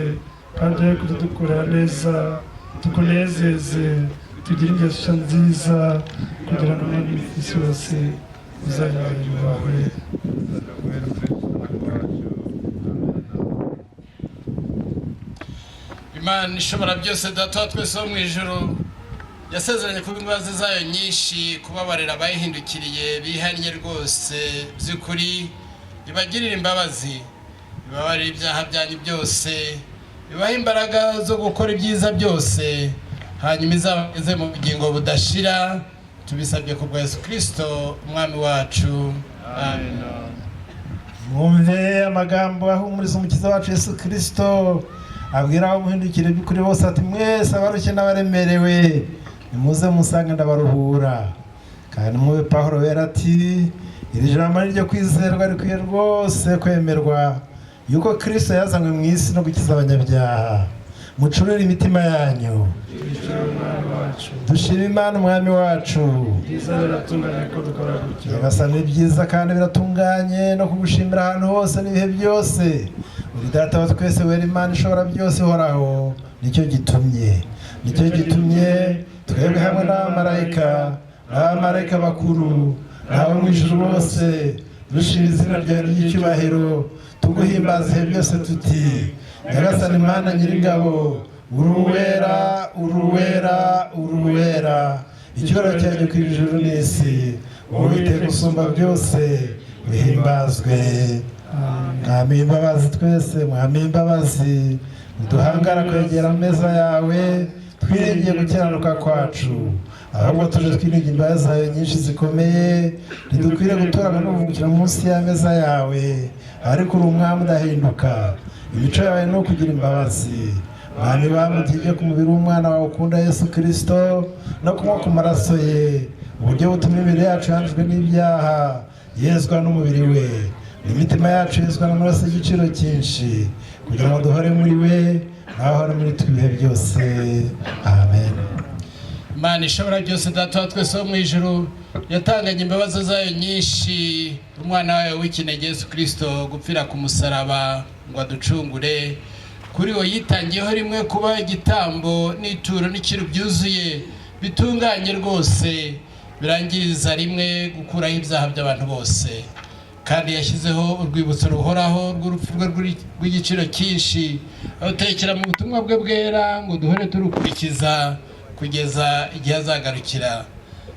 kandi ube kudukorera neza, tukunezeze, tugire ingeso nziza, kugira ngo muri isi yose uzanyuranye wawe. Imana ishobora byose, Data wa twese wo mu ijuru, yasezeranye kuba imbabazi zayo nyinshi kubabarira abayihindukiriye bihannye rwose by'ukuri, ibagirire imbabazi, ibabarire ibyaha byanyu byose, ibahe imbaraga zo gukora ibyiza byose, hanyuma izabageze mu bugingo budashira. Tubisabye ku bwa Yesu Kristo Umwami wacu, amen. Mwumve amagambo ahumuriza Umukiza wacu Yesu Kristo abwira abamuhindukire by'ukuri bose ati: mwese abarushye n'abaremerewe, nimuze musange ndabaruhura. Kandi mwumve Pawulo wera ati: iri jambo ni ryo kwizerwa, rikwiye rwose kwemerwa, yuko Kristo yazanywe mu isi no gukiza abanyabyaha. Mucurure imitima yanyu. Dushima Imana Umwami wacu. Byiza biratunganye ko dukora gutyo. Nyagasani, ni byiza kandi biratunganye no kugushimira ahantu hose n'ibihe byose, uri Data wa twese wera, Imana ishobora byose ihoraho. Nicyo gitumye twebwe hamwe n'abamarayika bakuru n'abo mu ijuru bose dushima izina ryawe ry'icyubahiro, tuguhimbaza ibihe byose tuti: Nyagasani Mana Nyiringabo, uri uwera, uri uwera, uri uwera, icyubahiro cyawe ku ijuru n'isi. Uwiteka usumba byose, uhimbazwe. Mwami imbabazi twese, Mwami imbabazi, duhangara kwegera ameza yawe twiringiye gukiranuka kwacu, ahubwo tuje twiringiye imbabazi zawe nyinshi zikomeye. Ntidukwiriye guturana n'ubuhungiro munsi y'ameza yawe, ariko uri umwami udahinduka, imico yawe ni ukugira imbabazi. Mwami, bamutije ku mubiri w'umwana wawe ukunda Yesu Kirisito no kunywa ku maraso ye, uburyo butuma imibiri yacu yandujwe n'ibyaha Yezwa n'umubiri we, n'imitima yacu yezwa n'amaraso y'igiciro cyinshi, kugira ngo duhore muri we, nawe ahore muri twe ibihe byose. Amen. Imana ishobora byose, Data wa twese wo mu ijuru, yatanganye imbabazi zayo nyinshi umwana wayo w'ikinege Yesu Kirisito gupfira ku musaraba ngo aducungure. Kuri we yitangiyeho rimwe kuba igitambo n'ituro n'ikiru byuzuye bitunganye rwose, birangiriza rimwe gukuraho ibyaha by'abantu bose. Kandi yashyizeho urwibutso ruhoraho rw'urupfu rwe rw'igiciro cyinshi, arutekera mu butumwa bwe bwera ngo duhore turukurikiza kugeza igihe azagarukira.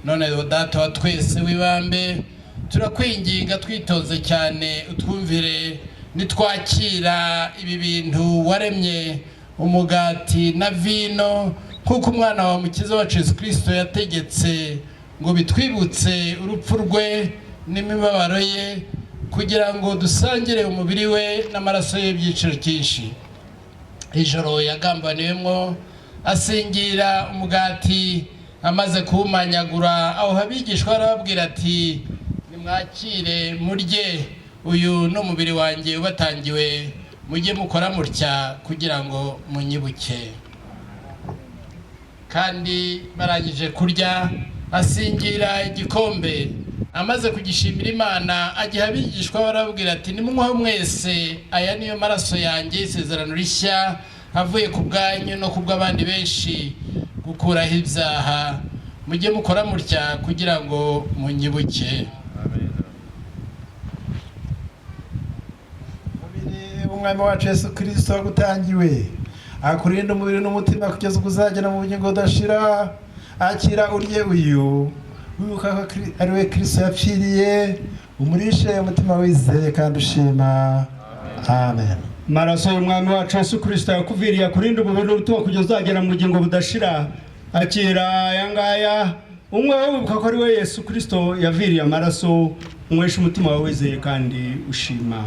None Data wa twese w'ibambe, turakwinginga twitonze cyane, utwumvire nitwakira ibi bintu waremye, umugati na vino, kuko umwana wawe Mukiza wacu Yesu Kirisito yategetse ngo bitwibutse urupfu rwe n'imibabaro ye, kugira ngo dusangire umubiri we n'amaraso ye by'igiciro cyinshi. Ijoro yagambaniwemo asingira umugati, amaze kuwumanyagura aho abigishwa arababwira ati: "Nimwakire murye, uyu ni umubiri wanjye ubatangiwe, mujye mukora mutya kugira ngo munyibuke." Kandi barangije kurya, asingira igikombe, amaze kugishimira Imana agiha abigishwa, barababwira ati: "Nimunyweho mwese, aya niyo maraso yanjye y'isezerano rishya, avuye ku bwanyu no ku bw'abandi benshi gukuraho ibyaha. Mujye mukora mutya kugira ngo munyibuke." Umwami wacu Yesu Kirisito wagutangiwe akurinda umubiri n'umutima kugeza ubwo uzagera mu bugingo budashira. Akira urye uyu, wibuka ko ari we Kirisito yapfiriye, umurishe umutima wizeye kandi ushima. Amen. Maraso y'umwami wacu Yesu Kirisito yakuviriye akurinda umubiri n'umutima kugeza uzagera mu bugingo budashira. Akira aya ngaya, umwe wibuka ko ari we Yesu Kirisito yaviriye amaraso, unyweshe umutima wawe wizeye kandi ushima.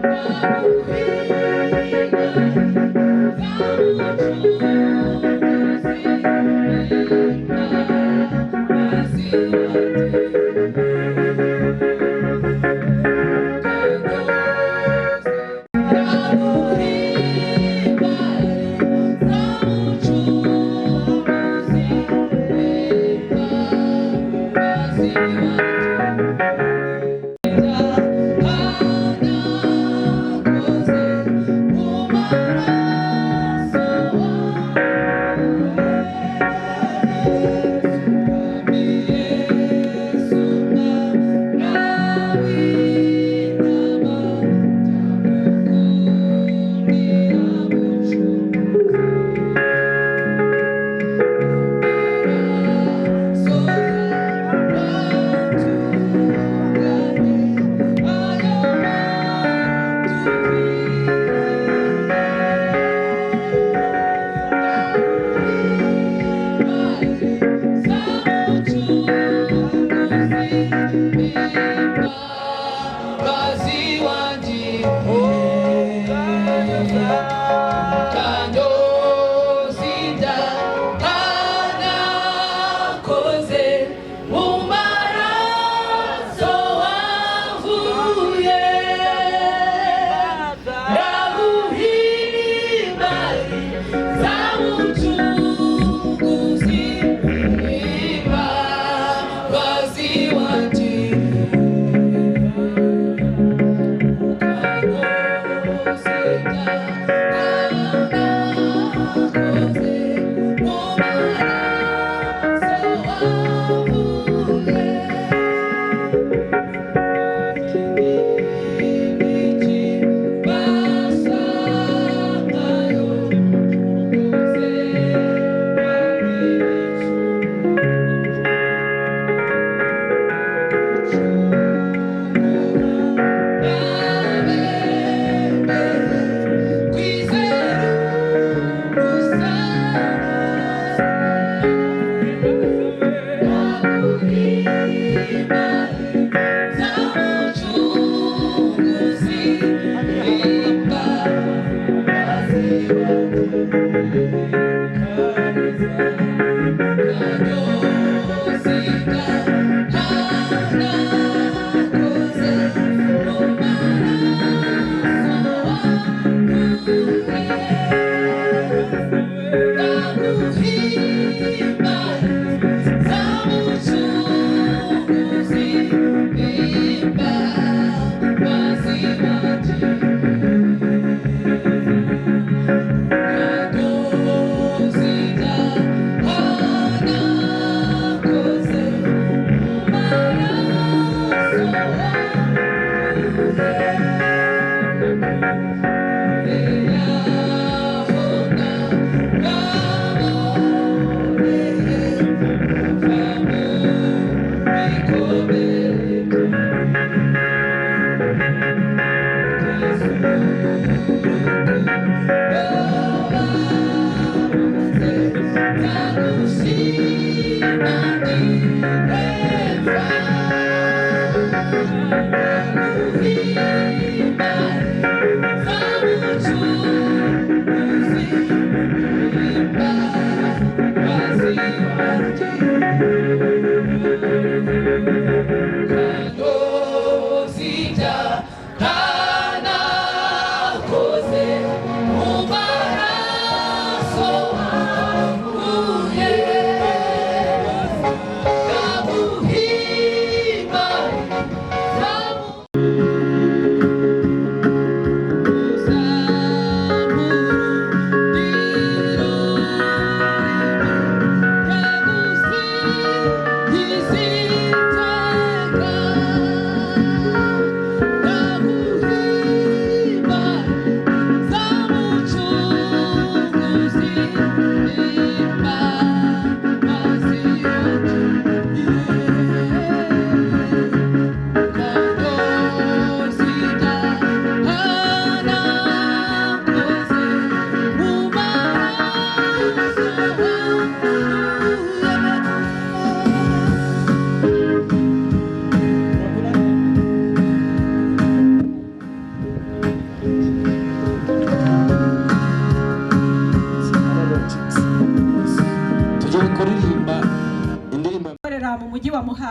Thank you.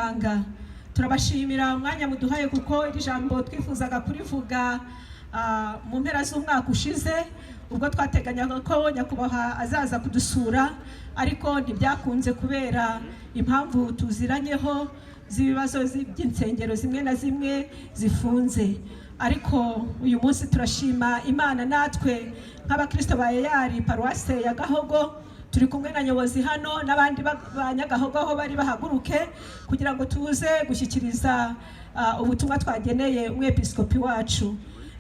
Muhanga. Turabashimira umwanya muduhaye, kuko iri jambo twifuzaga kurivuga mu mpera z'umwaka ushize, ubwo twateganyaga ko nyakubahwa azaza kudusura, ariko ntibyakunze kubera impamvu tuziranyeho z'ibibazo by'insengero zimwe na zimwe zifunze. Ariko uyu munsi turashima Imana, natwe nk'abakristo ba EAR paruwase ya Gahogo turi kumwe na nyobozi hano n'abandi ba Nyagahogo aho bari bahaguruke, kugira ngo tuze gushyikiriza ubutumwa twageneye umwepiskopi wacu.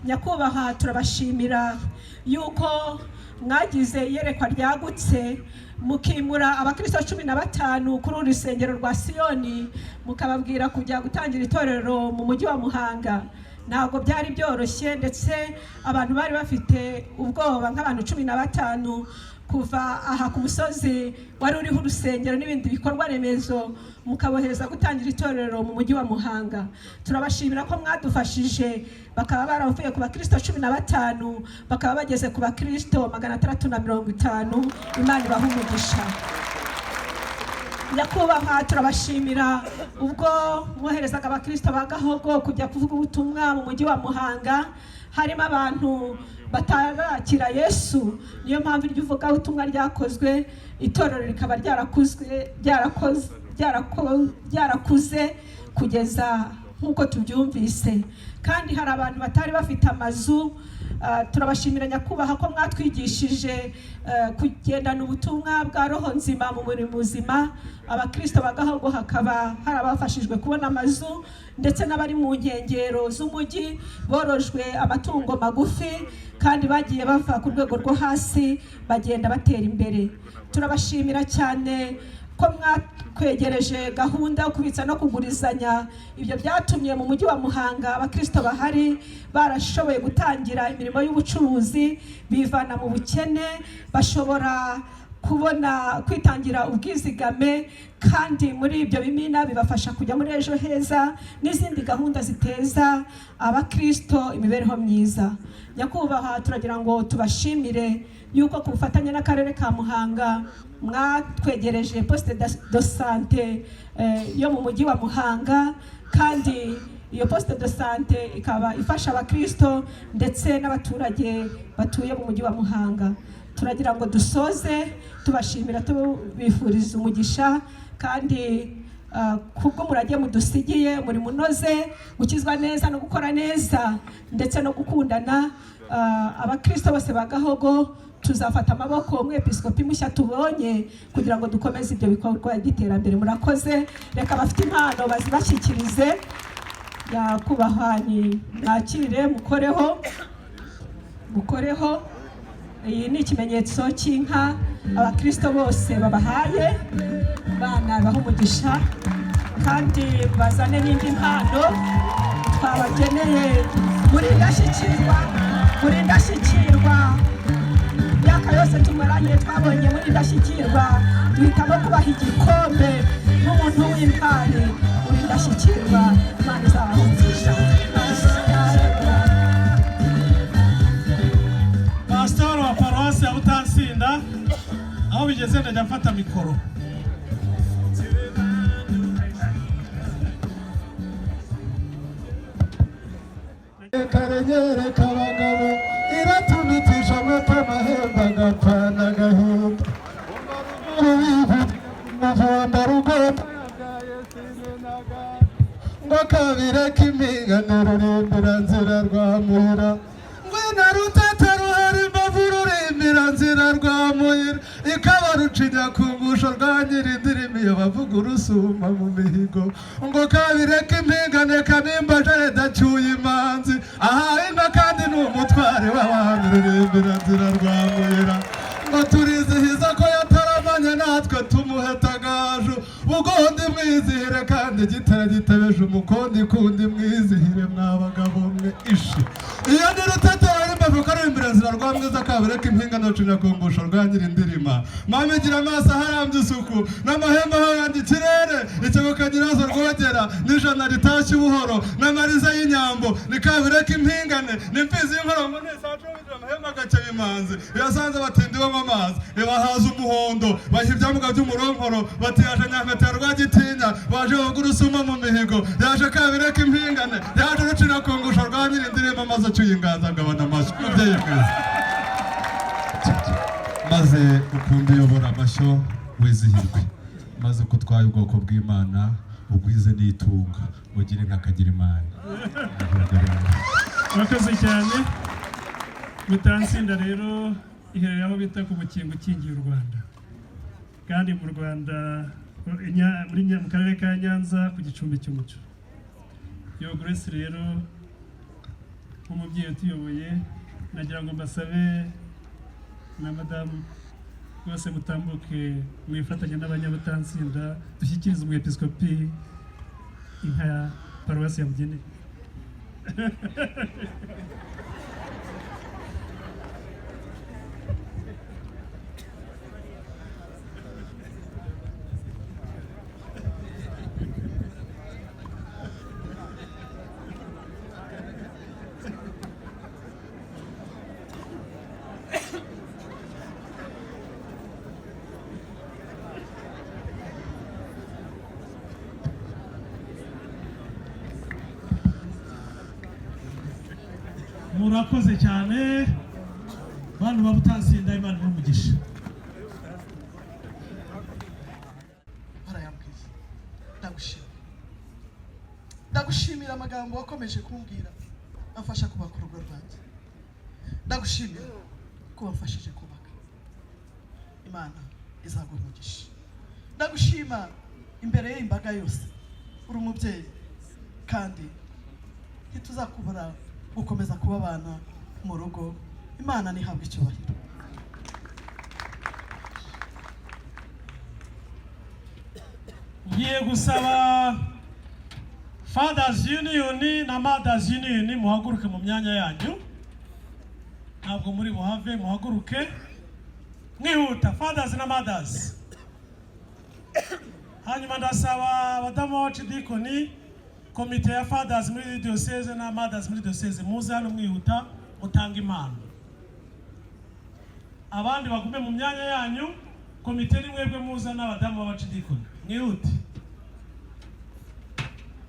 Nyakubahwa, turabashimira yuko mwagize iyerekwa ryagutse, mukimura abakristo 15 kuri uru rusengero rwa Siyoni, mukababwira kujya gutangira itorero mu mujyi wa Muhanga. Ntabwo byari byoroshye, ndetse abantu bari bafite ubwoba nk'abantu 15 kuva aha ku musozi wari uriho urusengero n'ibindi bikorwa remezo, mukabohereza gutangira itorero mu mujyi wa Muhanga. Turabashimira ko mwadufashije, bakaba baravuye ku bakristo 15 bakaba bageze ku bakristo 650. Imana ibahe umugisha. Nyakubahwa, turabashimira ubwo mwoherezaga abakristo ba Gahogo kujya kuvuga ubutumwa mu mujyi wa Muhanga, harimo abantu batarakira Yesu. Niyo mpamvu iryo vugabutumwa ryakozwe, itorero rikaba ryarakuze kugeza nk'uko tubyumvise. Kandi hari abantu batari bafite amazu. Turabashimira nyakubahwa ko mwatwigishije kugendana ubutumwa bwa roho nzima mu murimo muzima. Abakristo ba Gahogo hakaba hari abafashijwe kubona amazu, ndetse n'abari mu nkengero z'umujyi borojwe amatungo magufi, kandi bagiye bava ku rwego rwo hasi bagenda batera imbere. Turabashimira cyane ko mwatwegereje gahunda yo kubitsa no kugurizanya. Ibyo byatumye mu mujyi wa Muhanga abakristo bahari barashoboye gutangira imirimo y'ubucuruzi, bivana mu bukene, bashobora kubona kwitangira ubwizigame, kandi muri ibyo bimina bibafasha kujya muri Ejo Heza n'izindi gahunda ziteza abakristo imibereho myiza. Nyakubahwa, turagira ngo tubashimire yuko ku bufatanye n'akarere ka Muhanga mwatwegereje poste de sante yo mu mujyi wa Muhanga, kandi iyo poste de sante ikaba ifasha abakristo ndetse n'abaturage batuye mu mujyi wa Muhanga. Turagira ngo dusoze tubashimira, tubifuriza umugisha, kandi kubwo murage mudusigiye muri munoze gukizwa neza no gukora neza ndetse no gukundana. Abakristo bose ba Gahogo tuzafata amaboko umwepiskopi mushya tubonye kugira ngo dukomeze ibyo bikorwa by'iterambere. Murakoze. Reka abafite impano bazibashyikirize. Nyakubahwa, ni mwakire, mukoreho, mukoreho. Iyi ni ikimenyetso cy'inka abakristo bose babahaye. Bana baha umugisha, kandi bazane n'indi mpano twabageneye. Muri indashyikirwa, muri indashyikirwa, imyaka yose tumaranye twabonye muri indashyikirwa, duhitamo kubaha igikombe nk'umuntu w'intwari. Muri indashyikirwa, Imana izabaha umugisha. Pasitori wa paruwasi ya Butansinda, aho bigeze ndajya mfata mikoro. Karenyereka abagabo iratumitisha amata amahembe agapfana agahinda umuvumba rugomba ngo kabire k'impinga ntirurimbira nzira rwa muhira, ngwino rutete ruhari imbavu rurimbira nzira rwa muhira, ikaba rucinya ku ngusho rwa nyirindirimi iyo bavuga urusuma mu mihigo. Ngo kabire k'impingane kanimba jare dacyuye imanzi ahawe inka kandi ni umutware w'abami rurimbira nzira rwa muhira. Ngo turizihiza ko yataramanye natwe tumuhetagaju bugondi mwizihire, kandi igitare gitebeje umukondi kundi mwizihire mwabagabo mwe ishi. Iyo ni rutete wari imbavu karimbira nzira. Rutansinda rwa mwiza kabereka impinga na Rucinyakumbusho rwa Nyirindirima. Mama igira amaso aharambye isuku n'amahembe aharambye ikirere, ikebuka nyirazo rwogera n'ijana ritashye ubuhoro n'amariza y'inyambo, ni kabereka impingane n'imfizi y'inkorongo ntisacumbije amahembe agakeba imanzi. Yasanze abatindi banywa amazi ibahaza umuhondo, baha ibyamuga by'umuronkoro, batiyaje Nyampeta ya Rwagitinya, baje woga urusuma mu mihigo, yaje kabereka impingane, yaje Rucinakungusha rwa Nyirindirima, maze acyuye inganzo agabana amashyi. Mubyeyi mwiza, maze ukunde uyobora amashyo wizihirwe, maze uko utwaye ubwoko bw'Imana ugwize n'itunga, ugire nk'akagira Imana. Murakoze cyane. Mutansinda rero iherereye aho bita ku Mukingo ukingiye u Rwanda, kandi mu Rwanda mu karere ka Nyanza ku gicumbi cy'umuco. Yo Grace rero nk'umubyeyi utuyoboye, nagira ngo mbasabe na madamu rwose mutambuke mwifatanye n'abanyabutansinda dushyikirize umwepiskopi inka ya paruwasi yamugeneye. Murakoze cyane bantu ba Butansinda, Imana ibahe umugisha. Barayambwiye. Ndagushimira, ndagushimira amagambo wakomeje kumbwira amfasha kubaka urugo rwanjye. Ndagushimira ko wamfashije kubaka. Imana izaguha umugisha. Ndagushima imbere y'imbaga yose, uri umubyeyi kandi ntituzakubura gukomeza kuba abana mu rugo. Imana ntihabwe icyubahiro. Ngiye gusaba Fathers Union na Mothers Union muhaguruke mu myanya yanyu, ntabwo muri buhave, muhaguruke mwihuta, Fathers na Mothers. Hanyuma ndasaba abadamu b'abacidikoni, komite ya Fathers muri diocese na Mothers muri diocese, muze hano mwihuta mutange impano, abandi bagume mu myanya yanyu. Komite ni mwebwe muza n'abadamu b'abacidikoni, mwihute,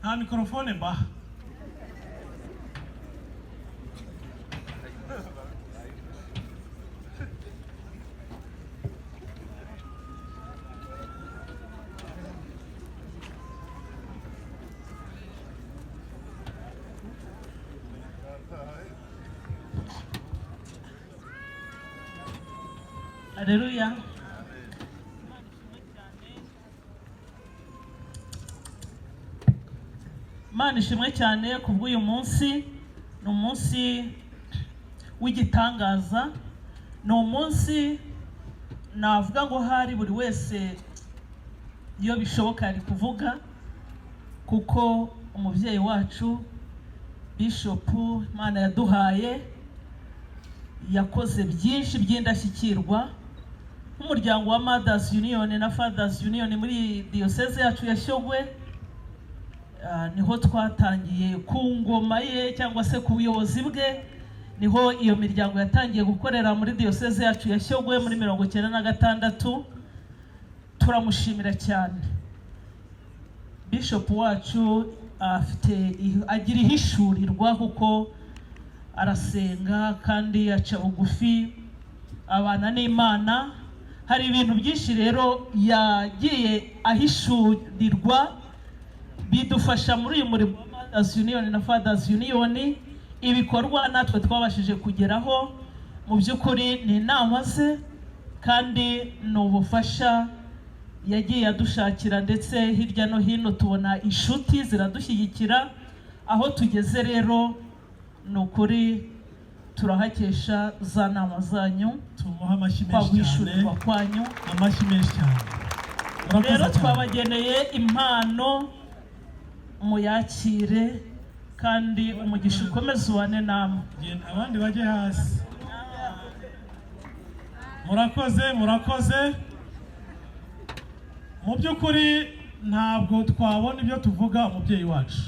nta mikorofone mbaha. Haleluya. Imana ishimwe cyane ku bw'uyu munsi. Ni umunsi w'igitangaza, ni umunsi navuga ngo hari buri wese iyo bishoboka ari kuvuga, kuko umubyeyi wacu Bishop Imana yaduhaye yakoze byinshi by'indashyikirwa. Nk'umuryango wa Mothers Union na Fathers Union muri diyoseze yacu ya Shyogwe, niho twatangiye ku ngoma ye cyangwa se ku buyobozi bwe, niho iyo miryango yatangiye gukorera muri diyoseze yacu ya Shyogwe muri 96. Turamushimira cyane. Bishop wacu afite agira ihishurirwa kuko arasenga kandi aca bugufi, abana n'Imana. Hari ibintu byinshi rero yagiye ahishurirwa bidufasha muri uyu murimo wa Mothers Union na Fathers Union. Ibikorwa natwe twabashije kugeraho mu by'ukuri ni inama ze kandi ni ubufasha yagiye adushakira, ndetse hirya no hino tubona inshuti ziradushyigikira. Aho tugeze rero ni ukuri turahakesha za nama zanyu, tumuha amashyi menshi cyane, kwaguhishurirwa kwanyu, amashyi menshi cyane. Rero twabageneye impano, muyakire kandi umugisha ukomeze ubane namwe. Abandi bajye hasi. Murakoze, murakoze. Mu by'ukuri ntabwo twabona ibyo tuvuga umubyeyi wacu.